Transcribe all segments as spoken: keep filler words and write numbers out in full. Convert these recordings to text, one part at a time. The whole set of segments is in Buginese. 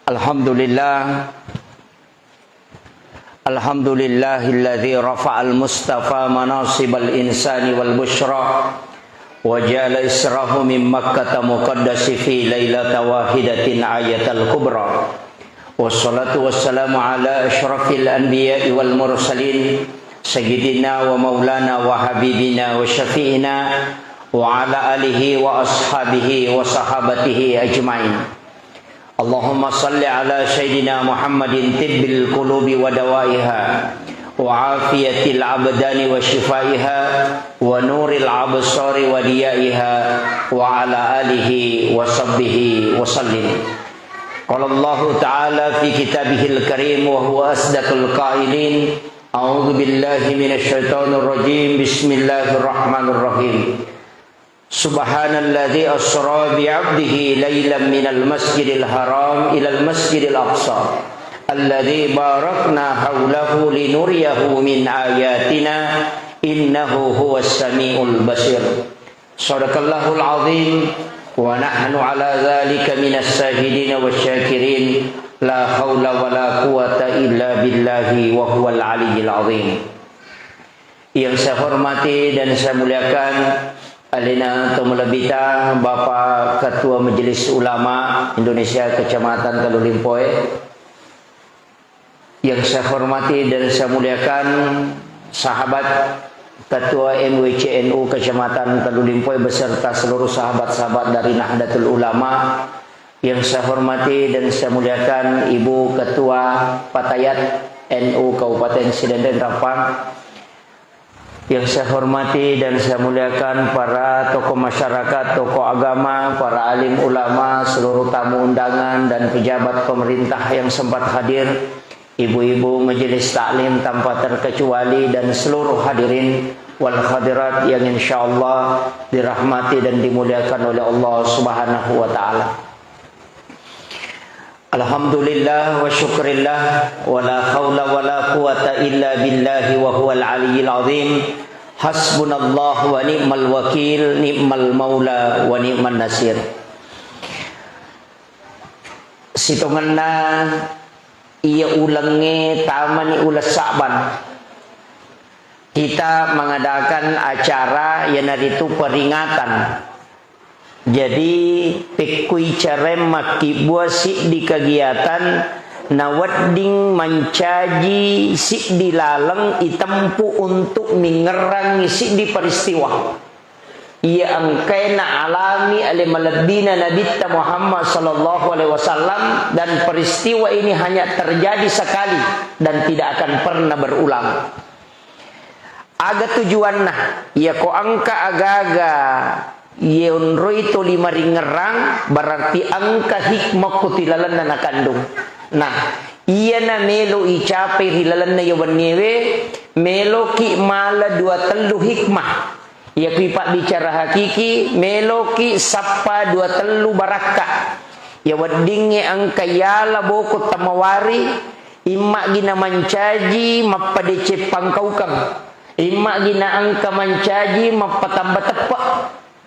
Alhamdulillah. Alhamdulillahilladzi rafa'al mustafa manasibal insani wal busyra wa ja'ala israhu min Makkata muqaddasi fi lailata wahidatin ayatal kubra. Wassalatu wassalamu ala asyrafil anbiya'i wal mursalin, sayyidina wa maulana wa habibina wa syafi'ina wa ala alihi wa ashabihi wa sahabatihi ajmain. Allahumma salli ala sayyidina Muhammadin tibbil qulubi wa dawaiha wa afiyatil abdani wa shifaiha wa nuril absari wa diyaiha wa ala alihi wa sahbihi wa sallim. Qala Allahu ta'ala fi kitabihil karim wa huwa asdaqul qailin. A'udzu billahi minasy syaithanir rajim. Bismillahirrahmanirrahim. Subhanalladzi asra bi 'abdihi lailan minal masjidil haram ilal masjidil aqsa alladzi barakna haulahu linuriyahu min ayatina innahu huwas samiul basir. Shadaqallahul azim wa nahnu ala dzalika minas syahidin wasy syakirin. La haula wala quwwata illa billahi wa huwal aliyyil azim. Yang saya hormati dan saya muliakan alena to malebbita Bapak Ketua Majelis Ulama Indonesia Kecamatan Tellu Limpoe. Yang saya hormati dan saya muliakan sahabat Ketua M W C N U Kecamatan Tellu Limpoe beserta seluruh sahabat-sahabat dari Nahdlatul Ulama. Yang saya hormati dan saya muliakan Ibu Ketua Fatayat N U Kabupaten Sidenreng Rappang. Yang saya hormati dan saya muliakan para tokoh masyarakat, tokoh agama, para alim ulama, seluruh tamu undangan, dan pejabat pemerintah yang sempat hadir, ibu-ibu majelis taklim tanpa terkecuali, dan seluruh hadirin wal hadirat yang insyaallah dirahmati dan dimuliakan oleh Allah Subhanahu wa Ta'ala. Alhamdulillah wa syukrillah, wa la haula wa la quwata illa billahi wa huwal aliyyil azim. Hasbunallah wa ni'mal wakil, ni'mal maula wa ni'man nasir. Sitongenna iya ulengnge tamani uleng Sa'ban, kita mengadakan acara, iyanaritu peringatan. Jadi, pekkui careng makkibbua siddi kegiatan nawedding mancaji siddi laleng itempu untuk mingngerangngi siddi peristiwa iya engkae naalami ale malebbina Nabitta Muhammad sallallahu alaihi wasallam, dan peristiwa ini hanya terjadi sekali dan tidak akan pernah berulang. Aga tujuanna, iyako engka aga-aga yonroi toli maringngerang, berarti engka hikmah ko tilalenna nakandung. Nah, iyana melo icapai ri lalenna iya wenniewe, meloki mala dua tellu hikmah. Iyako ipabbicara hakiki, meloki sappa dua tellu barakka. Iya weddingnge engka yala boko tamawari, immagi namancaji mappadeceng pangkaukeng, immagi naengka mancaji mappatamba teppe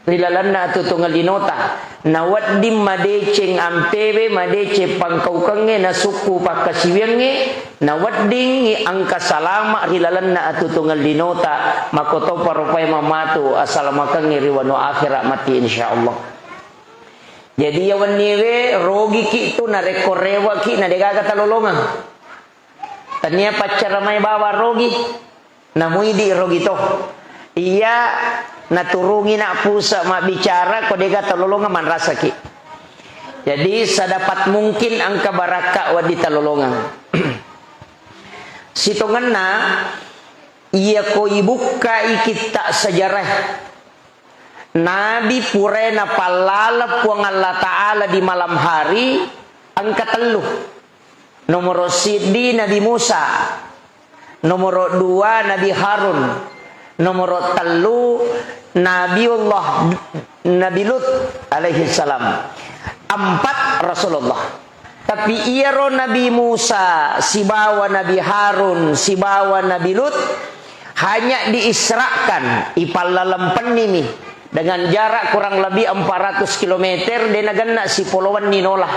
ri lalenna atuo-tuongeng linota. Nawedding madeceng ampewe, madeceng pangkaukengnge, nasukku pakkasiwiangnge, naweddingngi engka salama ri lalenna atuo-tuongeng linota, makkotoparo paimeng matu asalamakengnge ri wanua akhera matti, insyaallah. Jadi, iya wenniewe rogiki tu narekko reweki na degaga talolongeng. Tania paccaramae bawang rogi, namuidi rogi to. Iya naturungi na puse mabbicara ko dega talolongeng manrasaki. Jadi, sedapat mungkin engka barakka wedding talolongeng. Sitongenna, iyako ibukkai kitta sejarah Nabi purae napallala Puang Allah Ta'ala di malam hari engka tellu. Nomoro siddi Nabi Musa, nomoro dua Nabi Harun, nomoro tellu Nabiullah Nabi Lut alaihi salam. Empat Rasulullah. Tapi iyaro Nabi Musa, sibawa Nabi Harun, sibawa Nabi Lut, hanya diisrakan, ipallalempenni mi dengan jarak kurang lebih empat ratus kilometer, de nagenna sipolo wenni nola.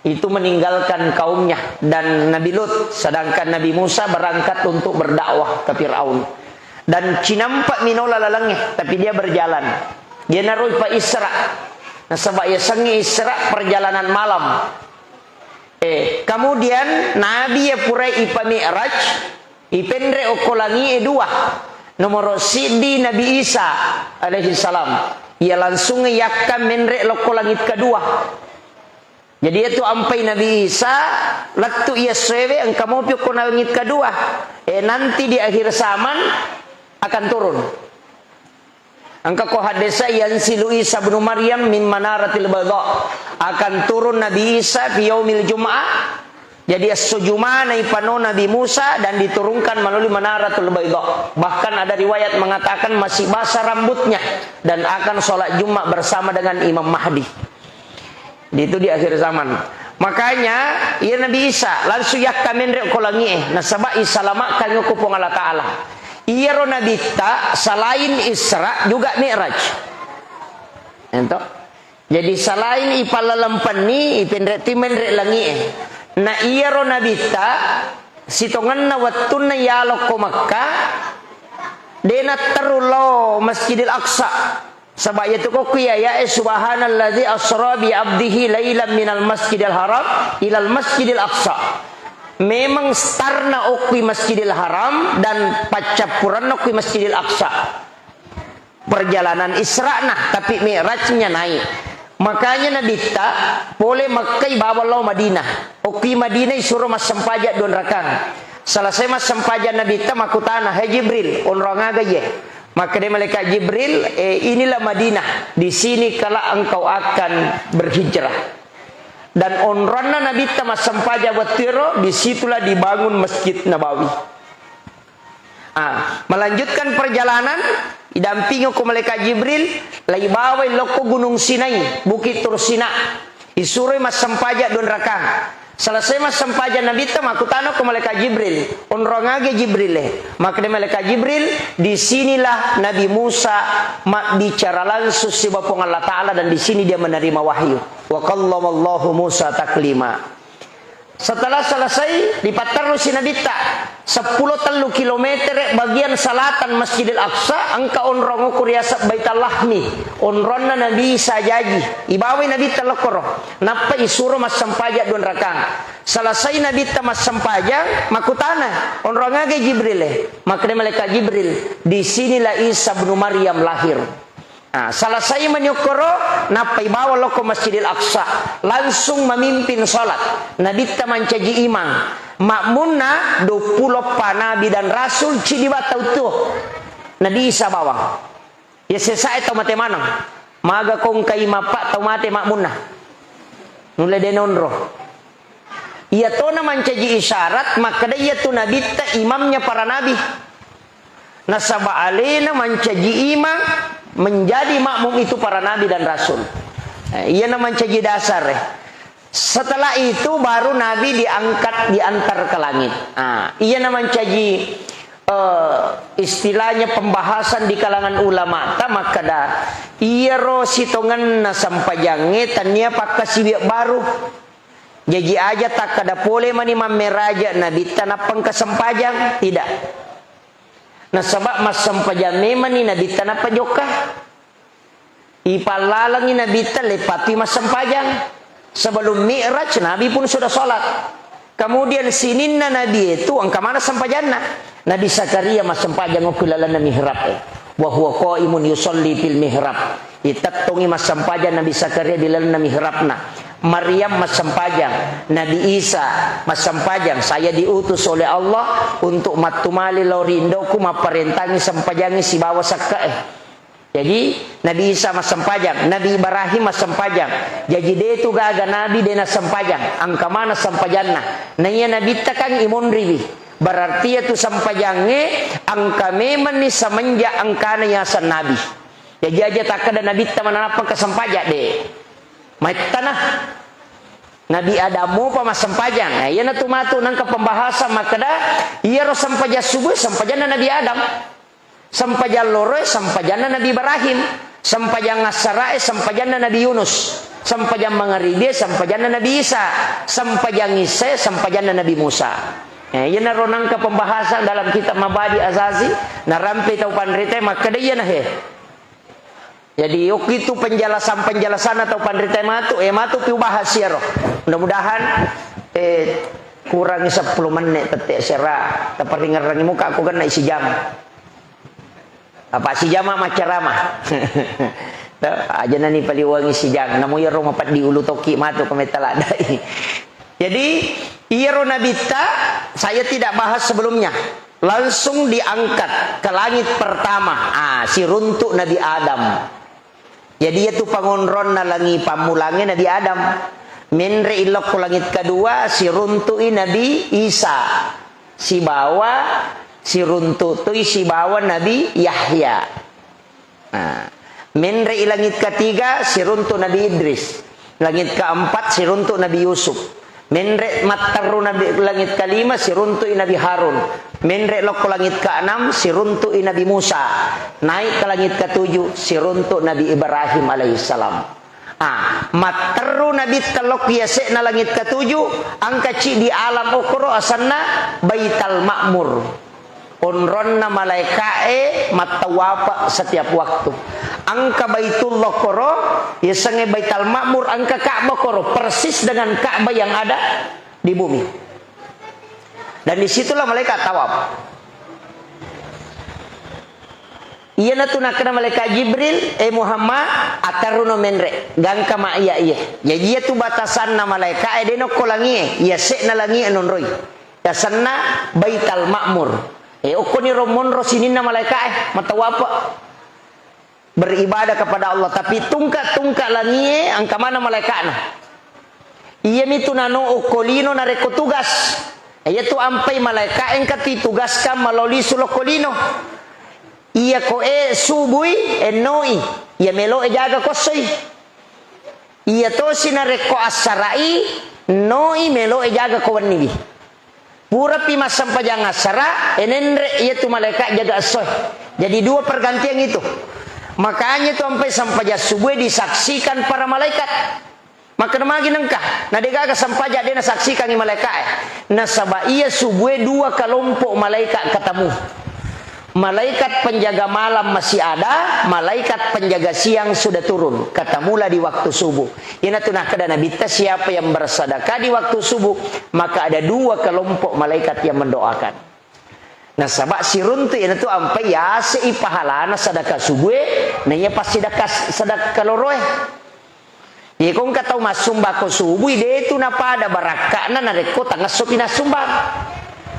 Itu meninggalkan kaumnya dan Nabi Lut, sedangkan Nabi Musa berangkat untuk berdakwah ke Firaun. Dan cinampa minola lalengnge, tapi dia berjalan. Dia naroi pa Isra. Nasaba yasengnge Isra perjalanan malam. Eh, kemudian Nabi ya purai ipa Mi'raj, ipenre okko langi e dua. Nomoro siddi Nabi Isa alaihi salam. Ia langsung yakka menre lokko langit kedua. Jadi, itu ampai Nabi Isa, lettu iya essoewe, engka mopi okko langit kedua. Eh, nanti di akhir zaman akan turun. Engka ko hadesa, "Yanzilu Isa ibnu Maryam min manaratil baydha." Akan turun Nabi Isa fi yaumil Jum'ah. Jadi, esso Juma'na ipano Nabi Musa dan diturunkan melalui Manaratul Baydha. Bahkan ada riwayat mengatakan masih basah rambutnya dan akan sholat Jumat bersama dengan Imam Mahdi. Itu di akhir zaman. Makanya, iya Nabi Isa langsung yakka menre ko langi e, nasaba isalamakan ko Puang Allah Ta'ala. Iyaro Nabitta selain Isra juga Mi'raj. Ento. Jadi selain ipallalempenni, ipenre ti menre langi e. Na iyaro Nabitta sitongenna wettunna yalokko Makkah, de natteru lao Masjidil Aqsa. Saba' iyatu kokku iya, ya, eh, "Subhanalladzi asra bi abdihi lailan minal masjidil haram ilal masjidil aqsa." Memang starna okkui Masjidil Haram dan paccappuranna okkui Masjidil Aqsa. Perjalanan Isra'na, tapi Mi'rajnya naik. Makanya Nabitta pole Mekkai bawang lao Madinah. Okkui Madinah isuro massempajang dua rakang. Selesai massempajang Nabitta makkutana, "Hai Jibril, onrong aga iye?" Makkeda malaikat Jibril, "Eh, inilah Madinah, di sini kelak engkau akan berhijrah." Dan onronna Nabitta massempajang wettuero, disitulah dibangun Masjid Nabawi. Ah, melanjutkan perjalanan, idampingi ko malaikat Jibril, lai bawai lokko Gunung Sinai, Bukit Tursina. Isuroi massempajang dua rakang. Selesai massempajang Nabitta, makkutana ko malaikat Jibril, "Onrong aga Jibril, eh?" Makkeda malaikat Jibril, "Di sinilah Nabi Musa mabbicara langsung siba Puang Allah Ta'ala dan di sini dia menerima wahyu." Wa kallamallahu Musa taklima. Setelah selesai, dipatterrusi Nabitta seppulo tellu kilometer bagian selatan Masjidil Aqsa, engka onrong okko riaseng Baital Lahmi, onronna Nabi Isa jaji. Ibawai Nabitta lokkoro, nappa isuro massempajang dua rakang. Selesai Nabitta massempajang, makkutana, "Onrong aga Jibril, eh?" Makkeda malaikat Jibril, "Di sinilah Isa bin Maryam lahir." Nah, selesai mani okkoro, nappai bawang lokko Masjidil Aqsa, langsung memimpin sholat. Nabitta mancaji imang. Makmunna duappulo eppa nabi dan rasul, cidi ba tau tuo. Nabi Isa bawang. Ya sesae tau mate maneng. Maga kongkai mappa tau mate makmunna. Nulle de nonro. Iyatona mancaji isyarat, makkeda iyatu Nabitta imamnya para nabi. Nasaba alena mancaji imang, menjadi makmum itu para nabi dan rasul. Eh, iyana mancaji dasar, eh. Setelah itu baru Nabi diangkat, diantar ke langit. Ah, iyana mancaji, eh, istilahnya pembahasan di kalangan ulama ta makkeda, iyaro sitongenna sempajangnge tania pakkasiwiang baru. Jaji aja takkeda pole mani mammeraja Nabitta nappa engka sempajang, tidak. Nasaba massempajang memanni Nabitta nappa jokka. Ipallalengi Nabitta leppatui massempajang. Sebelum Mi'raj, Nabi pun sudah sholat. Kemudian sininna Nabi itu engka mana sempajanna. Nabi Zakaria massempajang okko lalenna mihrab e. Wa huwa qaimun yusalli fil mihrab. Itettongi massempajang Nabi Zakaria di lalenna mihrabna. Maryam massempajang, Nabi Isa massempajang, "Saya diutus oleh Allah untuk mattumali lao ri indoku, mapparentangi sempajangi sibawa sekke'e." Jadi, Nabi Isa massempajang, Nabi Ibrahim massempajang. Jaji, de tu gaga nabi de nassempajang, engka mana sempajanna. Naiya Nabitta kan imonriwi. Berarti iyatu sempajangnge engka memanni semenjak engkana yaseng nabi. Jaji, aja takkeda Nabitta mananappa engka sempajang, de. Maettana. Nabi Adam mopa massempajang. Nah, iyanatu matu nengka pembahasan makkeda, iyaro sempajang subuh sempajanna Nabi Adam. Sempajang loroe sempajanna Nabi Ibrahim. Sempajang assarae sempajanna Nabi Yunus. Sempajang mangaribi, sempajanna Nabi Isa. Sempajang Isa, sempajanna Nabi Musa. Eh, iyanaro nangka pembahasan dalam kitab Mabadi Azazi, narampe tau panrita, makkeda iyana he. Jadi, okkitu penjelasan-penjelasanna tau panrita matu, eh, matu piu bahas iyaro. Mudah-mudahan, eh, kurangi seppulo menit tette sera, taparingerrangi muka aku kena isi jam. Apa sijama maccarama? Aja nani paliwangi sijang. Namu iyaro mapeddi ulu toki matu ko metta ladai. Jadi, iyaro nabitta saya tidak bahas sebelumnya. Langsung diangkat ke langit pertama. Ah, siruntuk Nabi Adam. Jadi, iyatu pangonronna langi pammulangnge Nabi Adam. Menre ilokko langit kedua, siruntu'i Nabi Isa. Sibawa siruntu' toi sibawa Nabi Yahya. Nah, menre'i langit ketiga, siruntu' Nabi Idris. Langit keempat, siruntu' Nabi Yusuf. Menre' matterru Nabi, langit kelima, siruntu'i Nabi Harun. Menre' lokko langit keenam, siruntu'i Nabi Musa. Naik ke langit ketujuh, siruntu' Nabi Ibrahim alaihissalam. Ah, matterru Nabitta lokki yase'na langit ketujuh, engka ciddi alam okkoro asenna Baital Ma'mur. Onronna malaeka'e mattawafa setiap waktu. Engka Baitullah koro, yasengnge Baital Ma'mur, engka Ka'bah koro, persis dengan Ka'bah yang ada di bumi. Dan disitulah malaikat tawaf. Iyanatu nakkeda malaikat Jibril, "Eh Muhammad, aterruno menre, gangka ma iya iye." Jaji iyatu batasanna malaika'e de nokko langie, yase'na langie nonroi. Yasenna Baital Ma'mur. Eh, okkoni ro monro sininna malaika'e, matawafa. Beribadah kepada Allah, tapi tungka-tungka langie engka mana malaika'na. Iyamitu nano okko lino narekko tugas. Iyatu ampai malaika engka titugaskan malao lisu lokko lino. Iyako e subui, ennoi, iya melo e jaga ko essoi. Iya tosi narekko assara'i, ennoi melo e jaga ko wenniwi. Purapi massempajang assara, enenre iyatu malaika jaga essoe. Jadi dua pergantian itu. Makanya itu ampai sempajang subuh disaksikan para malaikat. Makkeda magi nengka, na degaga sempajang de nasaksikangi malaika'e. Nasaba iya subue dua kelompok malaikat ketemu. Malaikat penjaga malam masih ada, malaikat penjaga siang sudah turun. Ketemulah di waktu subuh. Iyanatu nakkeda Nabitta, siapa yang bersedekah di waktu subuh, maka ada dua kelompok malaikat yang mendoakan. Nasaba siruntu iyanatu ampai yase'i pahalana sedekah subue, na iya passidekah sedekah loroe. Iyako engka tau massumbako subui, detu napada barakka'na narekko tangessopi nassumbang.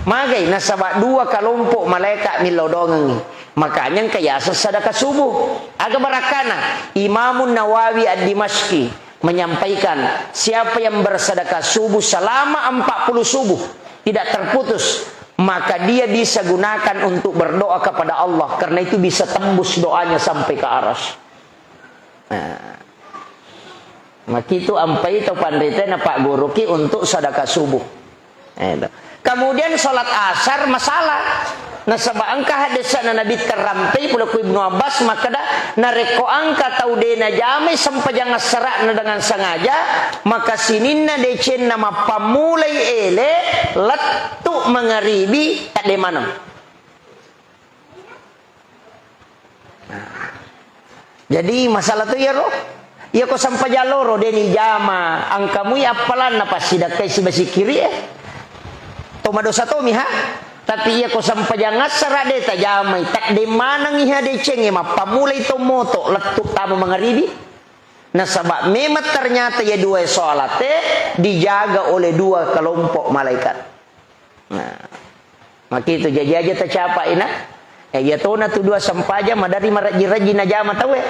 Magai, nasaba dua kalompok malaeka millau dongengngi. Makanya engka yaseng sadaka subuh. Aga barakka'na? Imamun Nawawi Ad-Dimashqi menyampaikan, siapa yang bersedekah subuh selama empat puluh subuh tidak terputus, maka dia bisa gunakan untuk berdoa kepada Allah, karena itu bisa tembus doanya sampai ke aras. Nah. Makitu ampai tau panrita napagguruki untuk sadaka subuh. Eh, to. Kemudian salat asar masalah. Nasaba engka hadisna Nabi terrampei pole ku Ibnu Abbas makkeda, narekko engka tau de najamai sempajang assara'na dengan sengaja, maka sininna decenna mappammulai ele lettu mangaribi tadde maneng. Jadi, masalah tu iyaro. Iyako sempajang loro, de nijama, engkamui appalanna passidakkai sibasikiri e. To madosa tomi ha? Tapi iyako sempajang assara de tajamai, tadde manengngi ha decengnge, mappammulai to moto, lettu tama mangaribi. Nasaba memang ternyata ya dua salate dijaga oleh dua kelompok malaikat. Nah, makitu jaji aja tacapa ina. Eh, iya tona tu dua sempajang madari marajji-rajji najama tauwe.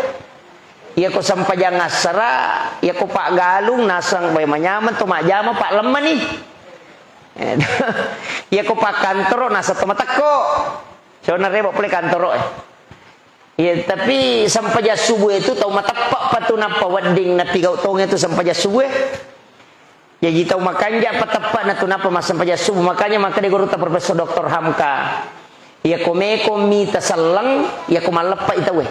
Iyako sempajang assara, iyako paggalung naseng wae manyameng to majama pak lemmani. Eh, iyako pakkantoro naseng to matekko. Sauna rebo pole kantoro e. Iya, tapi sempajang subuh itu tau mateppe' pa tu nappa wedding napigau' tong itu sempajang subuh e. Jaji tau makanja' pa teppa'na tu nappa massempajang subuh. Makanya makkeda gurutta Profesor Doktor Hamka, iyako meko mita selleng, iyako malleppe'i tauwe.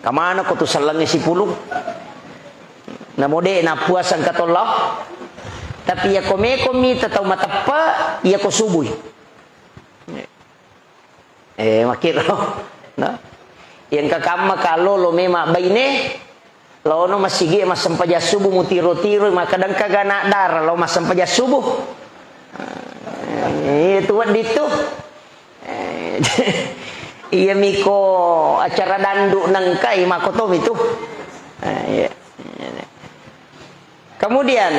Kamana ko tu sellengnge sipulung? Namo de' nappuasa engka tollo. Tapi iyako meko mita tau mateppe', iyako subui. Eh, makkiro. No? Iya engka kamma kalo lo mema baine, laono masigi massempajang subuh, mutiro-tiro, makkeda engka gana dara lo massempajang subuh. Eh, itu wedding tu. Eh, iya miko acara dandu nengkai makotomi tu. Eh, iya. Kemudian,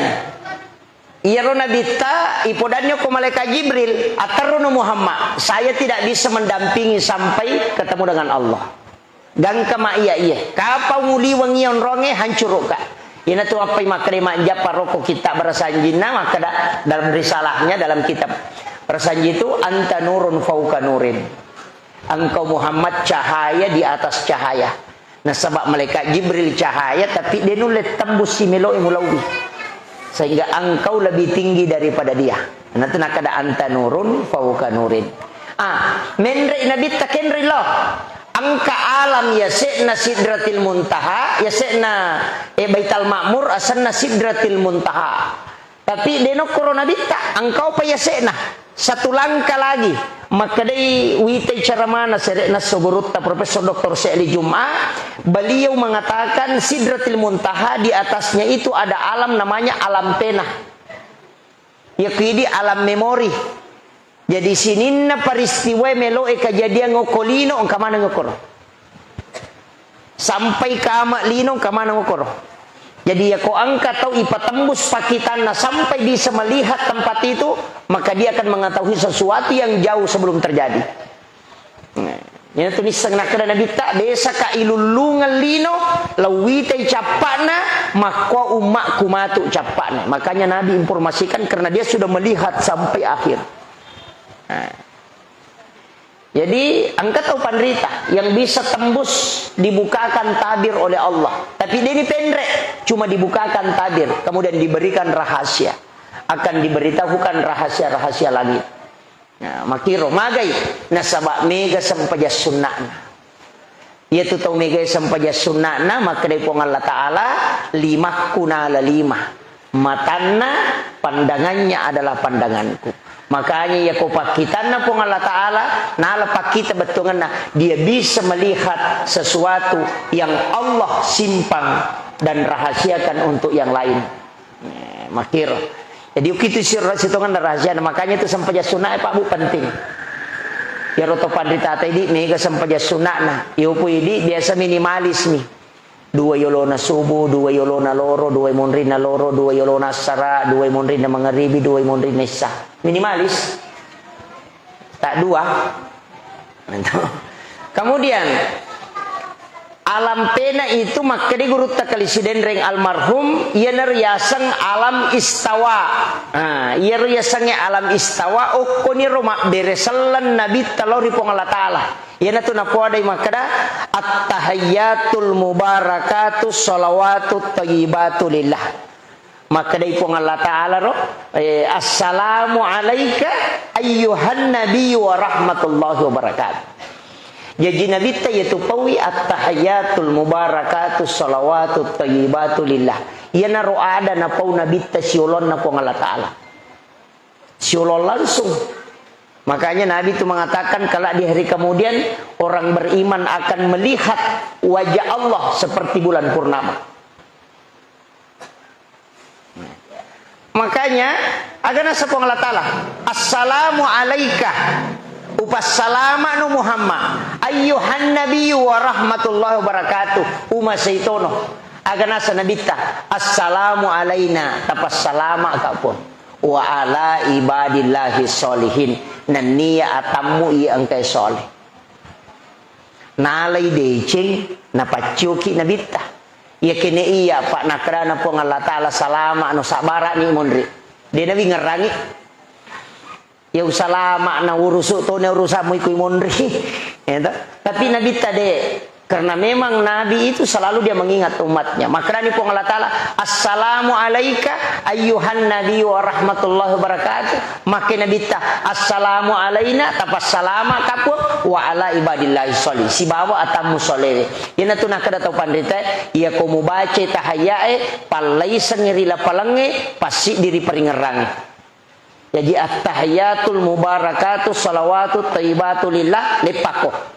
iyaro Nabitta ipodanni ko malaikat Jibril, "Aterruno Muhammad, saya tidak bisa mendampingi sampai ketemu dengan Allah. Gangka ma iya iya, kapang muliweng iya onronge, hancurukka." Iyanatu appai makkeda majjappa rokko kitab barasanjinna, makkeda dalam risalahnya, dalam kitab barasanji itu, "Anta nurun fauka nurin." Engkau Muhammad cahaya di atas cahaya. Nasaba malaikat Jibril cahaya, tapi de' nulle tembus si melo'i mulauwi. Sehingga engkau lebih tinggi daripada dia. Natu nakada anta nurun fauka nurin. Ah, menre' Nabitta kenre' lo. Engka alam yase'na Sidratil Muntaha, yase'na, eh, Baital Ma'mur, asenna Sidratil Muntaha. Tapi de' nokkoro Nabitta, engkau pa yase'na. Satu langkah lagi, makkedai witai ceramana sere'na esso gurutta Profesor Doktor Se'li Jum'a, beliau mengatakan Sidratil Muntaha di atasnya itu ada alam namanya alam pena. Yakidi alam memori. Jadi sininna peristiwa melo'e kejadian okko lino, engka maneng okkoro. Sampai kama lino, engka maneng okkoro. Jadi yako engka tau ipatembus pakkitanna sampai bisa melihat tempat itu, maka dia akan mengetahui sesuatu yang jauh sebelum terjadi. Nah, iyanatu nisseng nakkeda Nabitta, "Desaka ilullungeng lino, lauwitai cappa'na, makko ummakku matu cappa'na." Makanya Nabi informasikan karena dia sudah melihat sampai akhir. Nah. Jadi, engka tau panrita yang bisa tembus dibukakan tabir oleh Allah. Tapi de' nipenre', cuma dibukakan tabir, kemudian diberikan rahasia. Akan diberitahukan rahasia-rahasia langit. Nah, makkiro, magai, nasaba mega sempajang sunna'na. Iyatu tau megai sempajang sunna'na, makkedai Puang Allah Ta'ala, "Limakku nala lima. Matanna, pandangannya adalah pandanganku." Makanya iyako pakkitanna Puang Allah Ta'ala, nala pakkita bettuanganna, dia bisa melihat sesuatu yang Allah simpan dan rahasiakan untuk yang lain. Eh, makkiro. Jadi, ukitu siro sitongenna rahasiana, makanya itu sempajang sunnah, eh, Pak Bu, penting. Iyaro to panritata idi, mega sempajang sunnahna. Iyo pu idi, biasa minimalis mi. Dua yolona subuh, dua yolona loro, dua monrinna loro, dua yolona assara, dua monrinna mangaribi, dua monrinna isya. Minimalis. Tak dua. Kemudian, alam pena itu makkeda gurutta Kali Sidenreng almarhum, iyana riaseng alam istawa. Nah, iyaro riasengnge alam istawa, okkoniro mabbere selleng Nabitta lao ri Puang Allah Ta'ala. Iyanatu napoadai makkeda, "At-tahiyyatul mubarakatus shalawatut thayyibatu lillah." Makkedai Puang Allah Ta'ala ro, eh, "Assalamu alaika ayyuhan nabiyyu wa rahmatullahi wa barakatuh." Jaji Nabitta iyatu paui, "At-tahiyyatul mubarakatus shalawatut thayyibatu lillah." Iyanaro ada napau Nabitta siolonna Puang Allah Ta'ala. Siolong langsung. Makanya Nabi itu mengatakan, kelak di hari kemudian, orang beriman akan melihat wajah Allah seperti bulan purnama. Makanya, aga naseng Puang Allah Ta'ala, "Assalamu alaika." Upassalama'no Muhammad. "Ayyuhan nabiyyu wa rahmatullahi wa barakatuh." Uma seitono. Aga naseng Nabitta, "Assalamu alaina." Tapassalama'ka pun. "Wa ala ibadillahi sholihin." Nenniya atammu iya engkae soleh. Nalai deceng, napaccioki Nabitta. Iya kene iya, Pak, nakkedana Puang Allah Ta'ala, "Salama no, sabbarani monri." De nawi ngerrangi. Ya usalama na urusu tone urusammu iko monri. Ya toh? Tapi Nabitta de, Karena memang Nabi itu selalu dia mengingat umatnya. Makkedani Puang Allah Ta'ala, "Assalamu alaika ayyuhan nabi wa rahmatullahi wabarakatuh." Makke Nabitta, "Assalamu alaina," tapassalama ka Puang, "wa ala ibadillahi sholih." Sibawa atammu solewe. Iyanatu nakkeda tau panrita, iyako mubacai tahayya'e, pallaisengngi ri lapalengnge, passiddi ri paringerrangnge. Jaji, "Attahiyatul mubarakatu salawatu thayyibatu lillah," leppakko.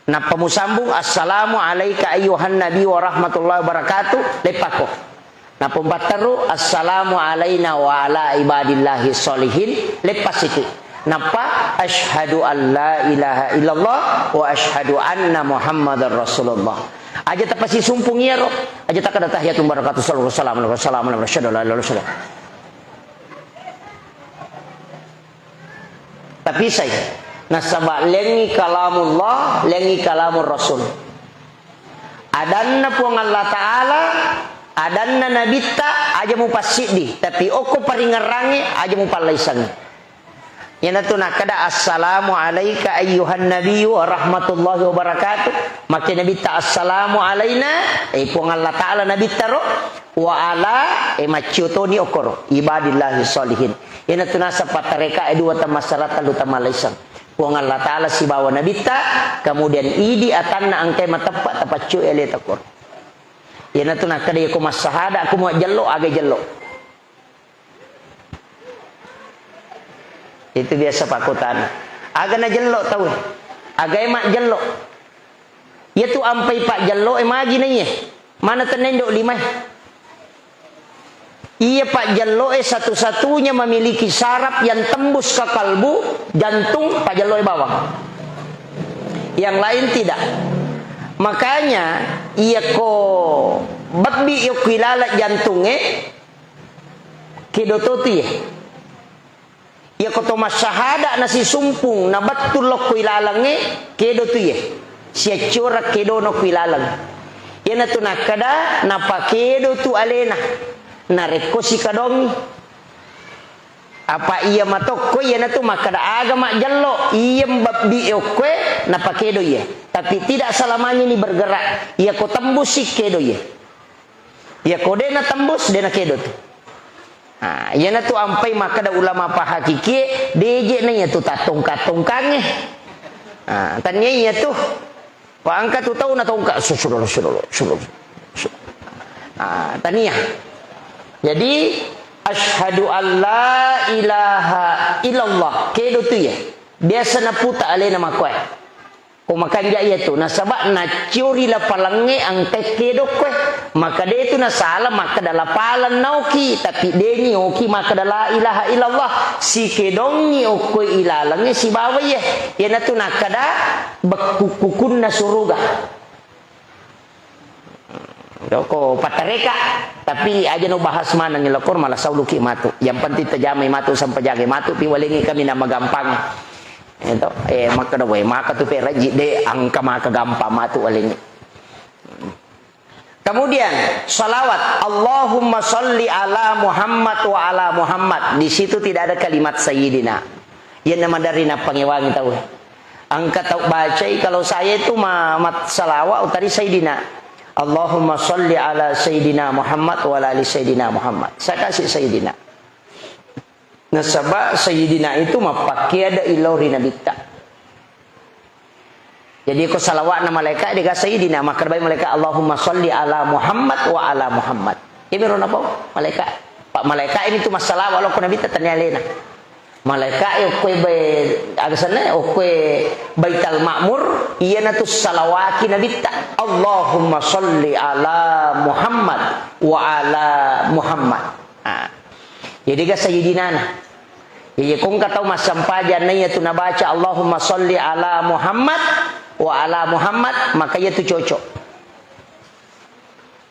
Nappa musambung, "Assalamu alaika ayyuhan nabi wa rahmatullahi wabarakatuh," leppakko. Nappa mupatteru, "Assalamu alaina wa ala ibadillahi sholihin," leppa siki. Nappa, "Asyhadu an la ilaha illallah wa asyhadu anna Muhammadar Rasulullah." Aja tapasisumpung iyaro, aja takkeda, "Tahiyatul mubarakatu salawatu wassalamu ala rasulillah, asyhadu an la ilaha illallah." Tapisai. Nasaba lengngi kalamullah, lengngi kalamur rasul. Adanna Puang Allah Ta'ala, adanna Nabitta, aja mupassiddi. Tapi okko paringerrangnge, aja mupallaisengngi. Iyanatu nakkeda, "Assalamu alaika ayyuhan nabiyyu wa rahmatullahi wabarakatuh." Makke Nabitta, "Assalamu alaina," eh, Puang Allah Ta'ala Nabitta ro, "wa ala," eh, maccio toni okkoro, "ibadillahi sholihin." Iyanatu naseng pattareka e dua tamassara tellu tamalaiseng. Puang Allah Ta'ala sibawa Nabitta, kemudian idi atanna engkai mateppa tapaccio e aleta okkoro. Iyanatu nakkeda, "Iyako massahada, aku majjello, aga jello." Itu biasa pakkutana. Aga najello tau? Agae majjello? Iyatu ampai pajjello e magi naiye? Mana tennendo limae? Iya pajjello e satu-satunya memiliki saraf yang tembus ke kalbu, jantung, pajjello e bawang. Yang lain tidak. Makanya, iyako babbi yokku ilala jantung e, kedo to tu ye. Iyako to massahada nasisumpung, nabattu lokko ilalengnge, kedo tu ye. Siacciora kedono ku ilaleng. Iyanatu nakkeda, napakedo tu alena. Narekko sikadongi. Apa iya matokko, iyanatu makkeda aga majjello, iya mbabbi okkoe, napakedo iya. Tapi tidak selamanya ini bergerak. Iyako tembus si kedo iya. Iyako de natembus, de nakedo tu. Nah, iyanatu ampai makkeda ulama pahakikie, de je na iyatu tattongka-tongkangnge. Nah, tania iyatu. Pa engka tu tau natongka, su-, sudolo, sudolo, sudolo, su-, nah, tania. Jadi, asyhadu an la ilaha illallah. Kedo tu ya. Biasa naputa alena makkoe. Ko makanja iyatu, nasaba naccio ri lapalengnge engkai kedo okkoe. Maka de tu nasala makkeda lapaleng naoki, tapi deni oki makkeda la ilaha illallah. Sikedongngi okkoe ilalengnge sibawa iye. Iyanatu nakkeda bekku-, kukunna suruga. Joko pattareka, tapi aja no bahas maneng lokor malah sauluki matu. Yang penting tajamai matu, sampajangi matu, pi walengi kami nama gampang. Itu, eh, makkeda, "Woi, maka tu peraji de, engka maka gampang matu walengi." Kemudian, salawat, "Allahumma salli ala Muhammad wa ala Muhammad." Di situ tidak ada kalimat Sayyidina. Yang nama dari napangewangi tahu. Engka tau bacai, kalau saya itu ma-, mat-, salawat utari Sayyidina. "Allahumma salli ala Sayyidina Muhammad wa ala ali Sayyidina Muhammad." Saya kasih Sayyidina. Nasaba Sayyidina itu mappakkeda illau ri Nabitta. Jadi ko salawatna malaika dega Sayyidina, makkeda bai malaika, "Allahumma salli ala Muhammad wa ala Muhammad." Imiro napau malaika. Pak malaika ini tu massalawa lokko Nabitta tania alena. Malaika e okkoe bai-, aga senna, okkoe Baital Ma'mur, iyanatu salawaki Nabitta. "Allahumma salli ala Muhammad wa ala Muhammad." Ah. Jadi ga Sayyidinana. Iya, kongka tau massempajang na iyatu nabaca, "Allahumma salli ala Muhammad wa ala Muhammad," maka iyatu cocok.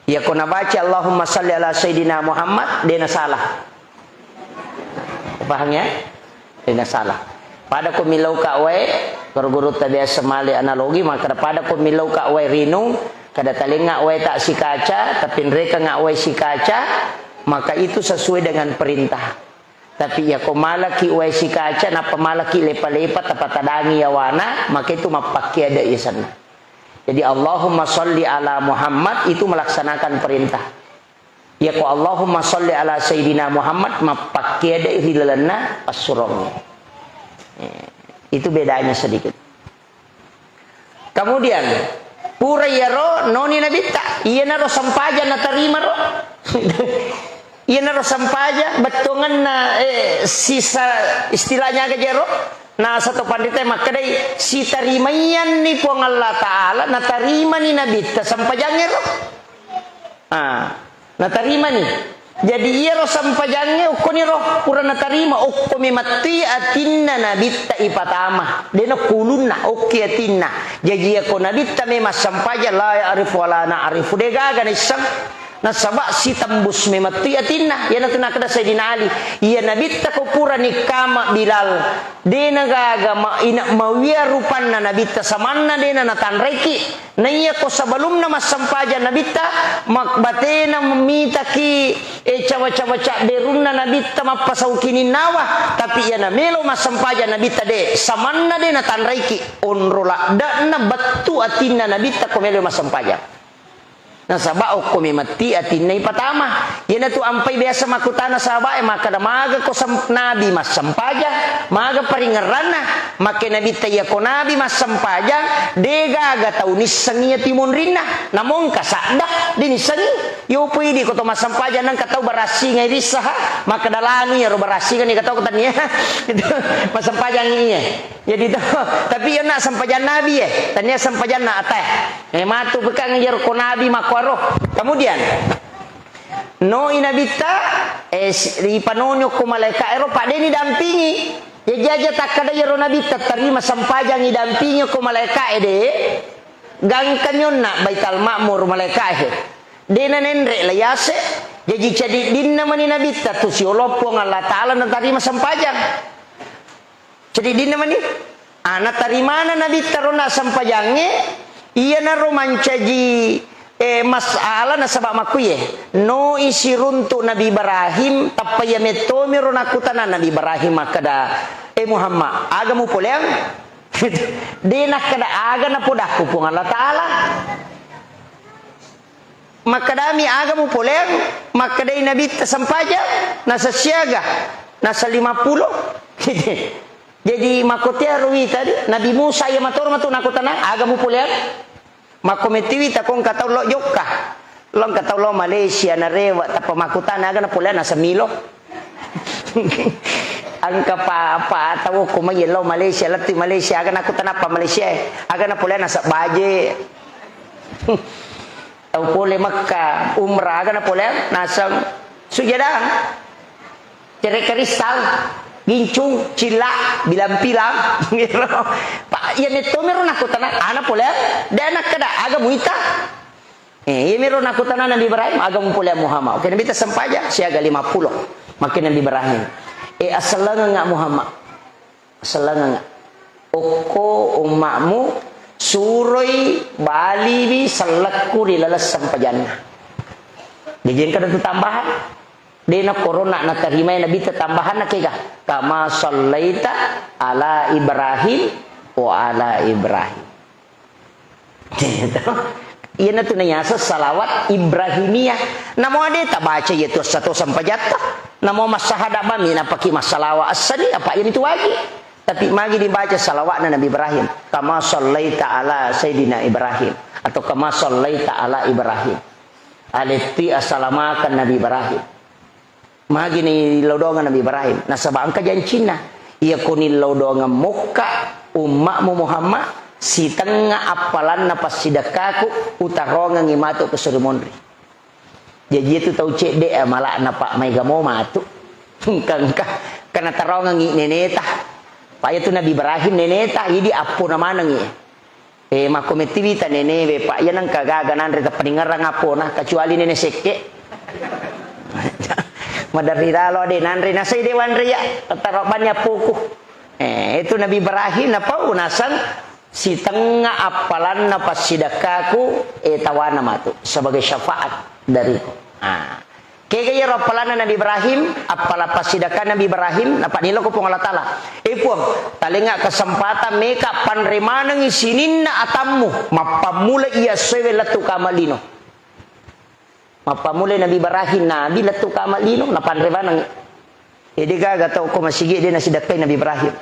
Iya, ko nabaca, "Allahumma salli ala Sayyidina Muhammad," de nasalah. Paham ya? De nasalah. Pada ko millau ka wae, guru-guru ta biasa male analogi, maka pada ko millau ka wae rinung, kada talenga wae ta sikaca, tapinreka nga wae sikaca, maka itu sesuai dengan perintah. Tapi iya ko malaki wae sikaca, nappa malaki lepa-lepa, tapatadangi yawana, maka itu mappakke ada isanna. Jadi, Allahumma sholli ala Muhammad itu melaksanakan perintah. Iya ko Allahumma sholli ala Sayyidina Muhammad, mappakkeda ri lalenna passurongnge. Eh, itu bedanya sedikit. Kemudian, pura iyaro noni nabitta, iyanaro sempajang natarima ro. Iyanaro sempajang, bettuangenna, eh, sisa, istilahnya aga jero, na satu pandita makkedai, sitarimaianni Puang Allah Ta'ala, natarimani nabitta sempajangngero. Ah, natarimani. Jadi iyaro sempajangnge okkoniro pura natarima, okko memettui atinna nabitta ipatama. Dena kulunna, okki atinna. Jaji iyako nabitta memang sempajang, la ya'rifu wa la na'rifu. Degaga naisseng. Nasaba sitembus memettui atinna. Iyanatu nakkeda Sayyidina Ali, iya nabitta ko pura nikkama Bilal, dena gaga ma-, ina-, mawia rupanna nabitta samanna dena natanraiki. Naiya ko sebelumna massempajang nabitta, mak-, batena mitaki, eh, cawa-cawa cabberunna nabitta mappasau kininnawa, tapi iyana melo massempajang nabitta de, samanna de natanraiki, onro ladda'na bettu atinna nabitta ko melo massempajang. Nasaba okko memetti atinna ipatama. Iyanatu ampai biasa makkutana sahabae, makkeda, "Maga ko sem-, nabi massempajang, maga paringerranna?" Makke nabitta, "Iya ko nabi massempajang, de gaga tau nisseng iya timonrinna. Namo engka sadda, de nissengi. Yopo idi ko to massempajang nengka tau barassinga irissaha, makkeda lanu iyaro barassinga ni katau ko tania." Itu massempajang iya. Jadi to, tapi iya na sempajang nabi e, tania sempajanna atae. Eh, matu pekang iyaro ko nabi makkuaro. Kemudian, noi nabitta, eh, si-, ripanoni okko malaika ero, pa de nidampingi. Jaji aja takkada iyaro nabitta tarima sempajang idampingi okko malaika e de, gangkani onna Baital Ma'mur malaika e. De nanenre la yase, jaji cadiddinna mani nabitta tu siolo Puang Allah Ta'ala natarima sempajang. Cadiddinna mani. Ah, natarimana nabitta ro nassempajangnge, iyanaro mancaji, eh, masalah nasaba makkuye. Noi siruntu Nabi Ibrahim, tappa iya mettomi ro nakkutana Nabi Ibrahim makkeda, "Eh Muhammad, aga mupoleang?" De nakkeda aga napodakku Puang Allah Ta'ala. Makkedami, "Aga mupoleang?" Makkedai nabitta, "Sempajang." Nasa siaga? Nasa lima pulo. Jadi, makkotea ruwi tadi, Nabi Musa iya matoro matu nakutana, "Aga mupoleang?" Makko mettiwi ta ko engka tau lo jokka. Lo engka tau lo Malaysia narewe, tappa makkutana, "Aga napoleang?" Nasa milo. Engka pa, pa tau ko mai lo Malaysia, lettu Malaysia, aga nakutana pa Malaysia, eh. Aga napoleang? Nasa baje. Tau pole Mekka, umrah, aga napoleang? Naseng sujadang. Cere kristal, gincung, cilla, bilang-pilang. Pak, iya mettomiro nakutana, ana poleang, de nakkeda, aga muita? Eh, iya miro nakutana Nabi Ibrahim, aga mupoleang Muhammad? Oke, Nabi ta sempajang, siaga lima pulo. Makke Nabi Ibrahim. Eh, asellengengnga Muhammad. Sellengeng. Okko umma'mu, suroi baliwi sellekku ri laleng sempajanna. Jaji engka tu tambahan. Dena korona natarimai Nabitta tambahanna kega. Kama sallaita ala Ibrahim wa ala Ibrahim. Iyanatu nayaseng salawat Ibrahimiyah. Namo de tabaca iya tu essa to sempajatta. Namo massahada mami napaki massalawa essani, apa iyanitu wajib. Tapi magi dibaca salawatna Nabi Ibrahim. Kama sallaita ala Sayyidina Ibrahim. Atau kama sallaita ala Ibrahim. Aletti assalamakeng Nabi Ibrahim. Magi nillau doangeng Nabi Ibrahim? Nasaba engka jancinna, iyako nillau doangeng mokka umma'mu Muhammad, sitengnga appalanna passidekkaku utarongengngi matu ke suri monri. Jaji itu tau cedde, eh, malakna, Pak, maega mo matu. Engka, engka, karena tarongengngi neneta. Pak, itu Nabi Ibrahim neneta, jadi appona manengngi. Eh, makko mettiwita nenewe, Pak, iya nengka gaga nanre tappaningerang appona, kecuali nene sekke. Maderri lalo de nanre, nasai de wanre ya, taro banni appoku. Eh, itu Nabi Ibrahim napau naseng sitengnga appalanna passidekkaku, eh, tawana matu sebagai syafaat dariku. Ah. Kega iyaro appalanna Nabi Ibrahim, appala passidakka Nabi Ibrahim, nappa niloko Puang Allah Taala. Eh Puang, talenga kesempatan meka panre manengi sininna atammu, mappammula iya essoewe lettu kama lino. Mappammula Nabi Ibrahim, Nabi lettu kama lino, napanre manengi. Eh, de gaga tau ko masigi de nasidakkai Nabi Ibrahim.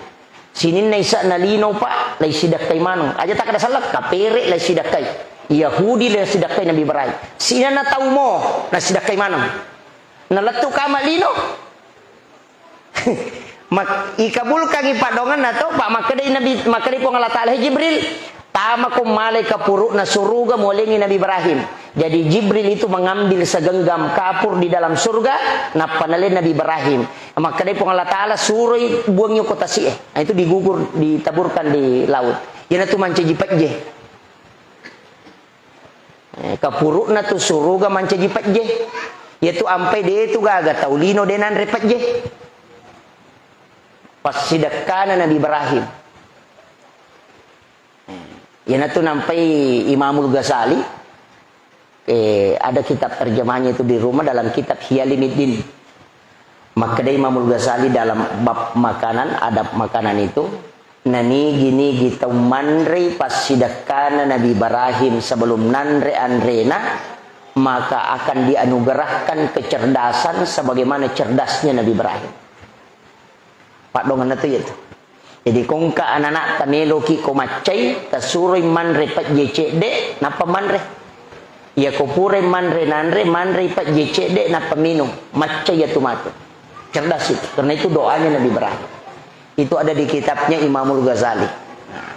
Sininna isa'na lino, Pak, lai sidakkai maneng. Aja takkada sallang, kapere lai sidakkai. Yahudi lai sidakkai Nabi Ibrahim. Sininna tau mo, nasidakkai maneng. Nalettu kama lino. Mak-, ikabulkangi paddoangenna to, Pak, makkedai Nabi, makkedai Puang Allah Taala, "Hei Jibril, tamako malai kapuru'na suruga, mualengi Nabi Ibrahim." Jadi Jibril itu mengambil segenggam kapur di dalam surga, nappa naleng Nabi Ibrahim. Makkedai Puang Allah Taala, "Suroi buangi ko tasi'e." Nah, itu digugur, ditaburkan di laut. Iyanatu mancaji pejje. Eh, kapuru'na tu suruga mancaji pejje. Iyatu ampai de tu gaga tau lino de nanre pejje. Passidekkana Nabi Ibrahim. Eh, iyanatu nampai Imamul Ghazali, eh, ada kitab terjemahnya itu di rumah dalam kitab Ihya Ulumuddin. Makkedai Imamul Ghazali dalam bab makanan, adab makanan itu, nanigi-nigi tau manrei passidekkana Nabi Ibrahim sebelum nanre anrena, maka akan dianugerahkan kecerdasan sebagaimana cerdasnya Nabi Ibrahim. Paddoangenna tu iyatu. Jadi, ko engka anana'ta meloki ko maccai, tasuroi manre pejje cedde, nappa manre. Iya ko purai manre nanre, manrei pejje cedde, nappa minung. Maccai iyatu matu. Cerdas itu. Karena itu doanya Nabi Ibrahim. Itu ada di kitabnya Imamul Ghazali. Nah,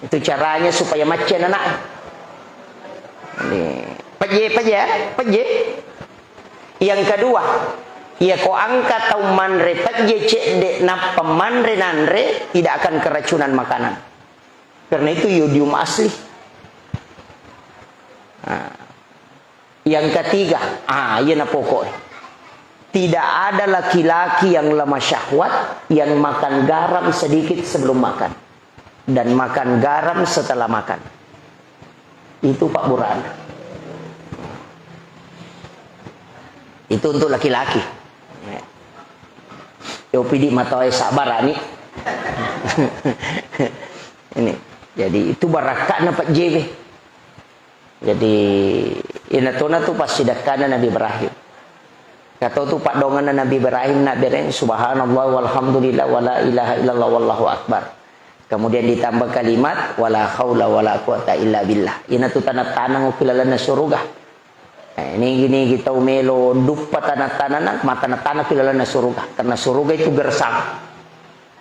itu caranya supaya maccai anana'e. Ini pejje, pejje, ya? Pejje. Yang kedua, iya ko engka tau manre pejje cedde nappa manre nanre, tidak akan keracunan makanan. Karena itu yodium asli. Nah, yang ketiga, ah, iya na pokok. Tidak ada laki-laki yang lemah syahwat yang makan garam sedikit sebelum makan. Dan makan garam setelah makan. Itu Pak Burhan. Itu untuk laki-laki. Yo pidi matoe sabar ani. Ini. Jadi itu barakka'na pejje. Jadi, inatona tu passidekkana Nabi Ibrahim. Katau tu paddoangenna Nabi Ibrahim, Nabi Ibrahim, "Subhanallah walhamdulillah wala ilaha illallah wallahu akbar." Kemudian ditambah kalimat, "Wala haula wala quwata illa billah." Inatu tanattaneng okki lalenna suruga. Eh, nigi-nigi tau melo duppa tanattaneng, matanattaneng okki lalenna suruga. Karena suruga itu gersang.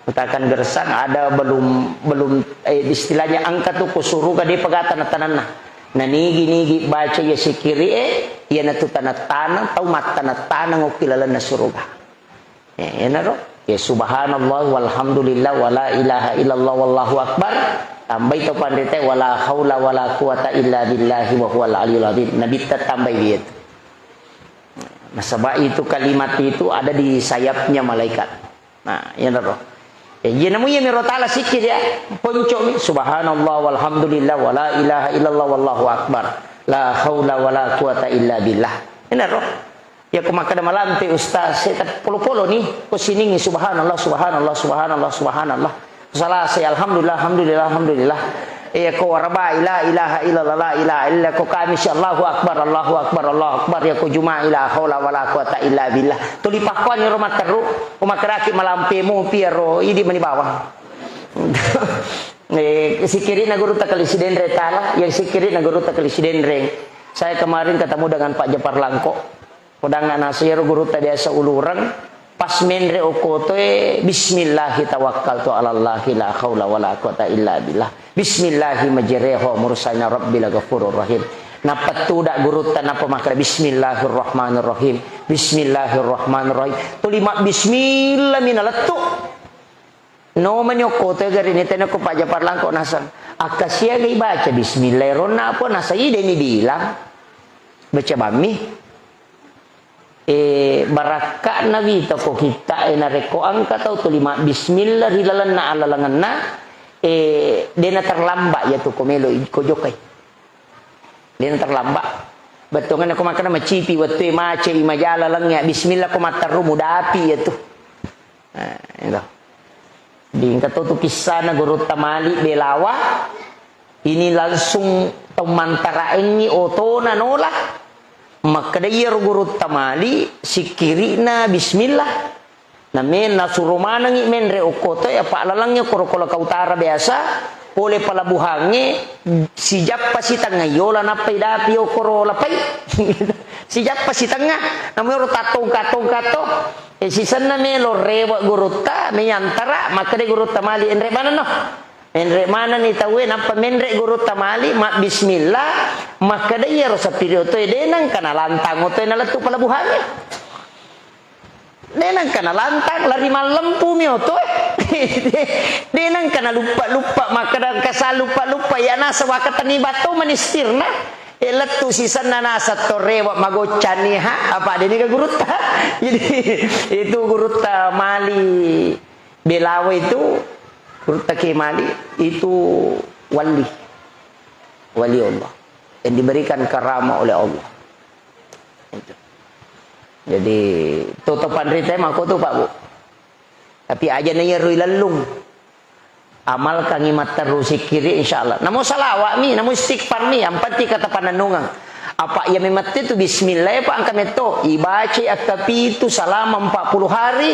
Katakan gersang ada belum, belum, eh, istilahnya engka tu ko suruga de paga tanattanenna. Nanigi-nigi baca iya sikkiri'e, iyanatu tanattaneng, tau mattanattaneng okki lalenna suruga. Eh, iyanaro, ya subhanallah walhamdulillah wala ilaha illallah wallahu akbar. Tambai to panrita wala haula wala quwata illa billahi wa huwal aliyul azim. Nabitta tambai iyatu. Nasaba itu kalimat itu ada di sayapnya malaikat. Nah, iyanaro. Eh, iya namu iya miro tala sikkiri ya. Poncomi. Subhanallah walhamdulillah wala ilaha illallah wallahu akbar. La haula wala quwata illa billah. Iyanaro. Ya ko makkeda malampe ustaz, saya tak polo-polo ni. Ko siningi subhanallah, subhanallah, subhanallah, subhanallah. Salasa, alhamdulillah, alhamdulillah, alhamdulillah. Iya ko warabai, la ilaha illallah, la ilaha illallah. Ko Kamis, Allahu Akbar, Allahu Akbar, Allahu Akbar. Iya ko Juma'i, la haula wala quwata illa billah. Tuli pakkuani ro matteru, ko makkedaki malampe mupi ro, idi mani bawang. Eh, sikkiri'na gurutta Kali Sidenreng tala, yang sikkiri'na gurutta Kali Sidenreng. Saya kemarin ketemu dengan Pak Japar Langko. Podangnga naseng iyaro gurutta biasa ulureng, pas menre okkotoe, "Bismillahi tawakkaltu alallahi la haula wala quwata illa billah. Bismillahi majreha wa mursaha inna rabbi laghafurur rahim." Nappa tuda gurutta nappa makkeda, "Bismillahirrahmanirrahim. Bismillahirrahmanirrahim." Tuli mabbismillah mi nalettu. Nomani okkoto gari ni tena ko Pak Japar Langko naseng. Akka siaga ibaca bismillah ronna apa naseng ide ni bilang. Baca bammi. Eh, barakka'na wita ko kitta e narekko engka tau tuli mabbismillah ri lalenna alalangenna, eh, dena terlambat ya tu ko melo i-, ko jokai. Dena terlambat. Bettuanna ko makkeda macipi wettue macai majala lengnge, bismillah ko matteru mudapi iyatu. Eh, itu. Di engka to tu kissana Gurutta Mali Belawa. Ini langsung tau mantaraengngi otona nola. Makkeda iyaro Gurutta Mali sikkiri'na bismillah. Na men-, nasuro manengngi menre okko toe, apa lalengnge okko ro Kolaka Utara biasa, pole pelabuhangnge, sijappa sitengnga yola nappai dapi okko ro Lapai. Sijappa sitengnga, namero tattongka-tongka to. E, sisenna melo rewe Gurutta, meyantara, makkeda Gurutta Mali, enre manenno. Enre manenni tauwe, nappa menre Gurutta Mali, mabbismillah, makkeda iyaro sapiri otoe, de nengka nalantang otoe nalettu pelabuhangnge. De nengka nalantang, lari mallempu mi oto, eh. De nengka naluppa-luppa, makkeda engka saluppa-luppa, iya nasaba katenni batto manistirna. Eh, lettu sisenna naseng to rewe magoccanni, ha? Apa de niga Gurutta? Jadi, itu Gurutta Mali Belawa itu, Gurutta Kiai Mali itu wali. Wali Allah. Yang diberikan karamah oleh Allah. Itu. Jadi, to, to panrita mako tu, Pak, Bu. Tapi aja na iyaro ilellung. Amalkangi matteru sikkiri, insyaallah. Namo salawat mi, namo istighfar mi, yang penting kata panennungeng. Apa iya memette tu bismillah, Pak, engka metto. Ibacai akkapitu salama empat puluh hari,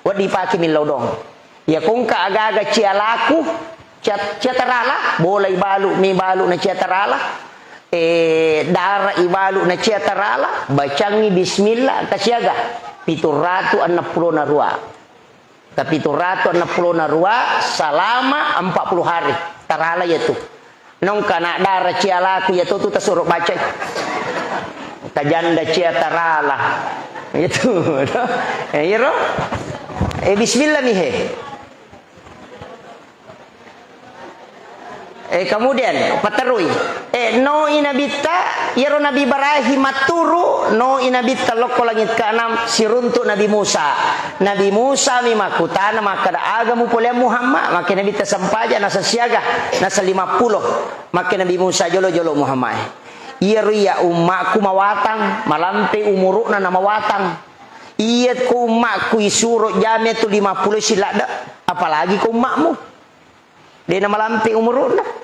wedding pake millau dong. Iya kongka aga-aga cia laku, cia, cia tarala, bola ibalu, mi balu na cia tarala, eh, dara ibalu na cia tarala, bacangi bismillah, kasiaga, pitu ratu enneng pulo na rua. Ka pitu ratu enneng pulo na rua, salama empat puluh hari. Tarala iya tu. Nongka na dara cia laku iya to tu tasuro bacai. Tajanda cia tarala. Itu. Eh, iyaro. Eh, bismillah mi he. Eh, kemudian, paterui. Eh, noi Nabitta, iyaro Nabi Ibrahim matturu, noi Nabitta lokko langit keenam, siruntuk Nabi Musa. Nabi Musa mi makkutana makkeda, "Aga mupoleang Muhammad?" Makke Nabitta sempaja, nasa siaga, nasa lima pulo. Makke Nabi Musa, "Jolo-jolo Muhammad. Iyaro iya ummakku mawatang, malampe umuru'na na mawatang. Iya ko ummakku isuro jame tu lima pulo siladde, apalagi ko ummakmu." De namalampe umuru'na.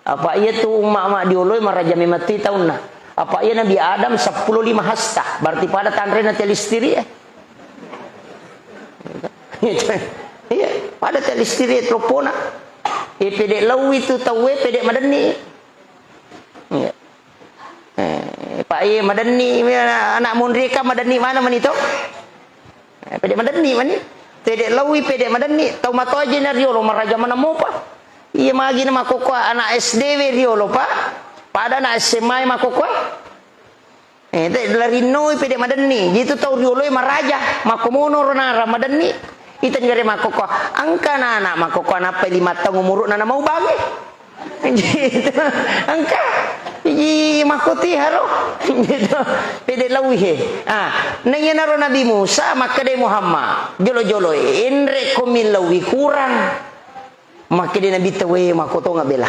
Apa iya tu umma-, umma dioloi maraja memetti taunna. Apa iya Nabi Adam seppulo lima hasta, berarti pada tanrena telistiri, eh. Iya, pada telistiri telepona. Eh, pede laui tu tauwe, pede madenni. Iya. Eh, Pak, iya, madenni, anak, anak monri ka madenni mana mani to? Eh, pede madenni mani. Pede laui, pede madenni. Tau matoaje na riolo, maraja mana mopa. Iya, magi na makkokkoe anak S D we riolo, Pak. Pada anak S M A makkokkoe. Eh, te, larinnoi pede madenni. Gitu tau rioloi maraja. Makkomono ro nara madenni. Ita nigare makkokkoe. Engka anak-anak makkokkoe nappai lima taung umuru'na na mau bange. Gitu. Engka. Iji makkoti haro. Gitu. Pede laui he. Ah, na iyanaro Nabi Musa makkedai Muhammad, "Jolo-jolo, enre ko millaui kurang." Makkede Nabitta, "We, makkotonga bela."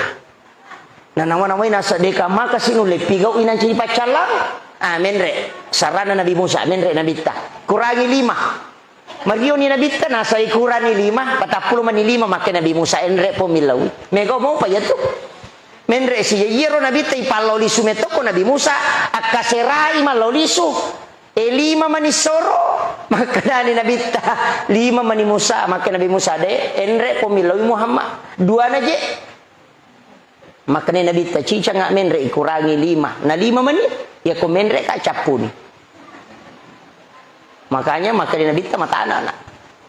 Na nawa-nawai nasa deka maka sinulle pigau inanci paccallang. Ah, menre. Sarana Nabi Musa, menre Nabitta. Kurangi lima. Marioni Nabitta, nasai kurani lima, patappulo mani lima, makke Nabi Musa, "Enre po millau." Mega mopa iya tu. Menre si iyaro Nabitta ipallau lisu metokko Nabi Musa, akkaserai mallau lisu. "E, lima mani soro." Makkedani Nabitta, "Lima mani Musa." Makke Nabi Musa, "De, enre po millaui Muhammad. Duana je." Makkedai Nabitta, "Cicanga menre, ikurangi lima. Na lima mani, yako menre ka cappuni." Makanya makkedai Nabitta matana, "Nak,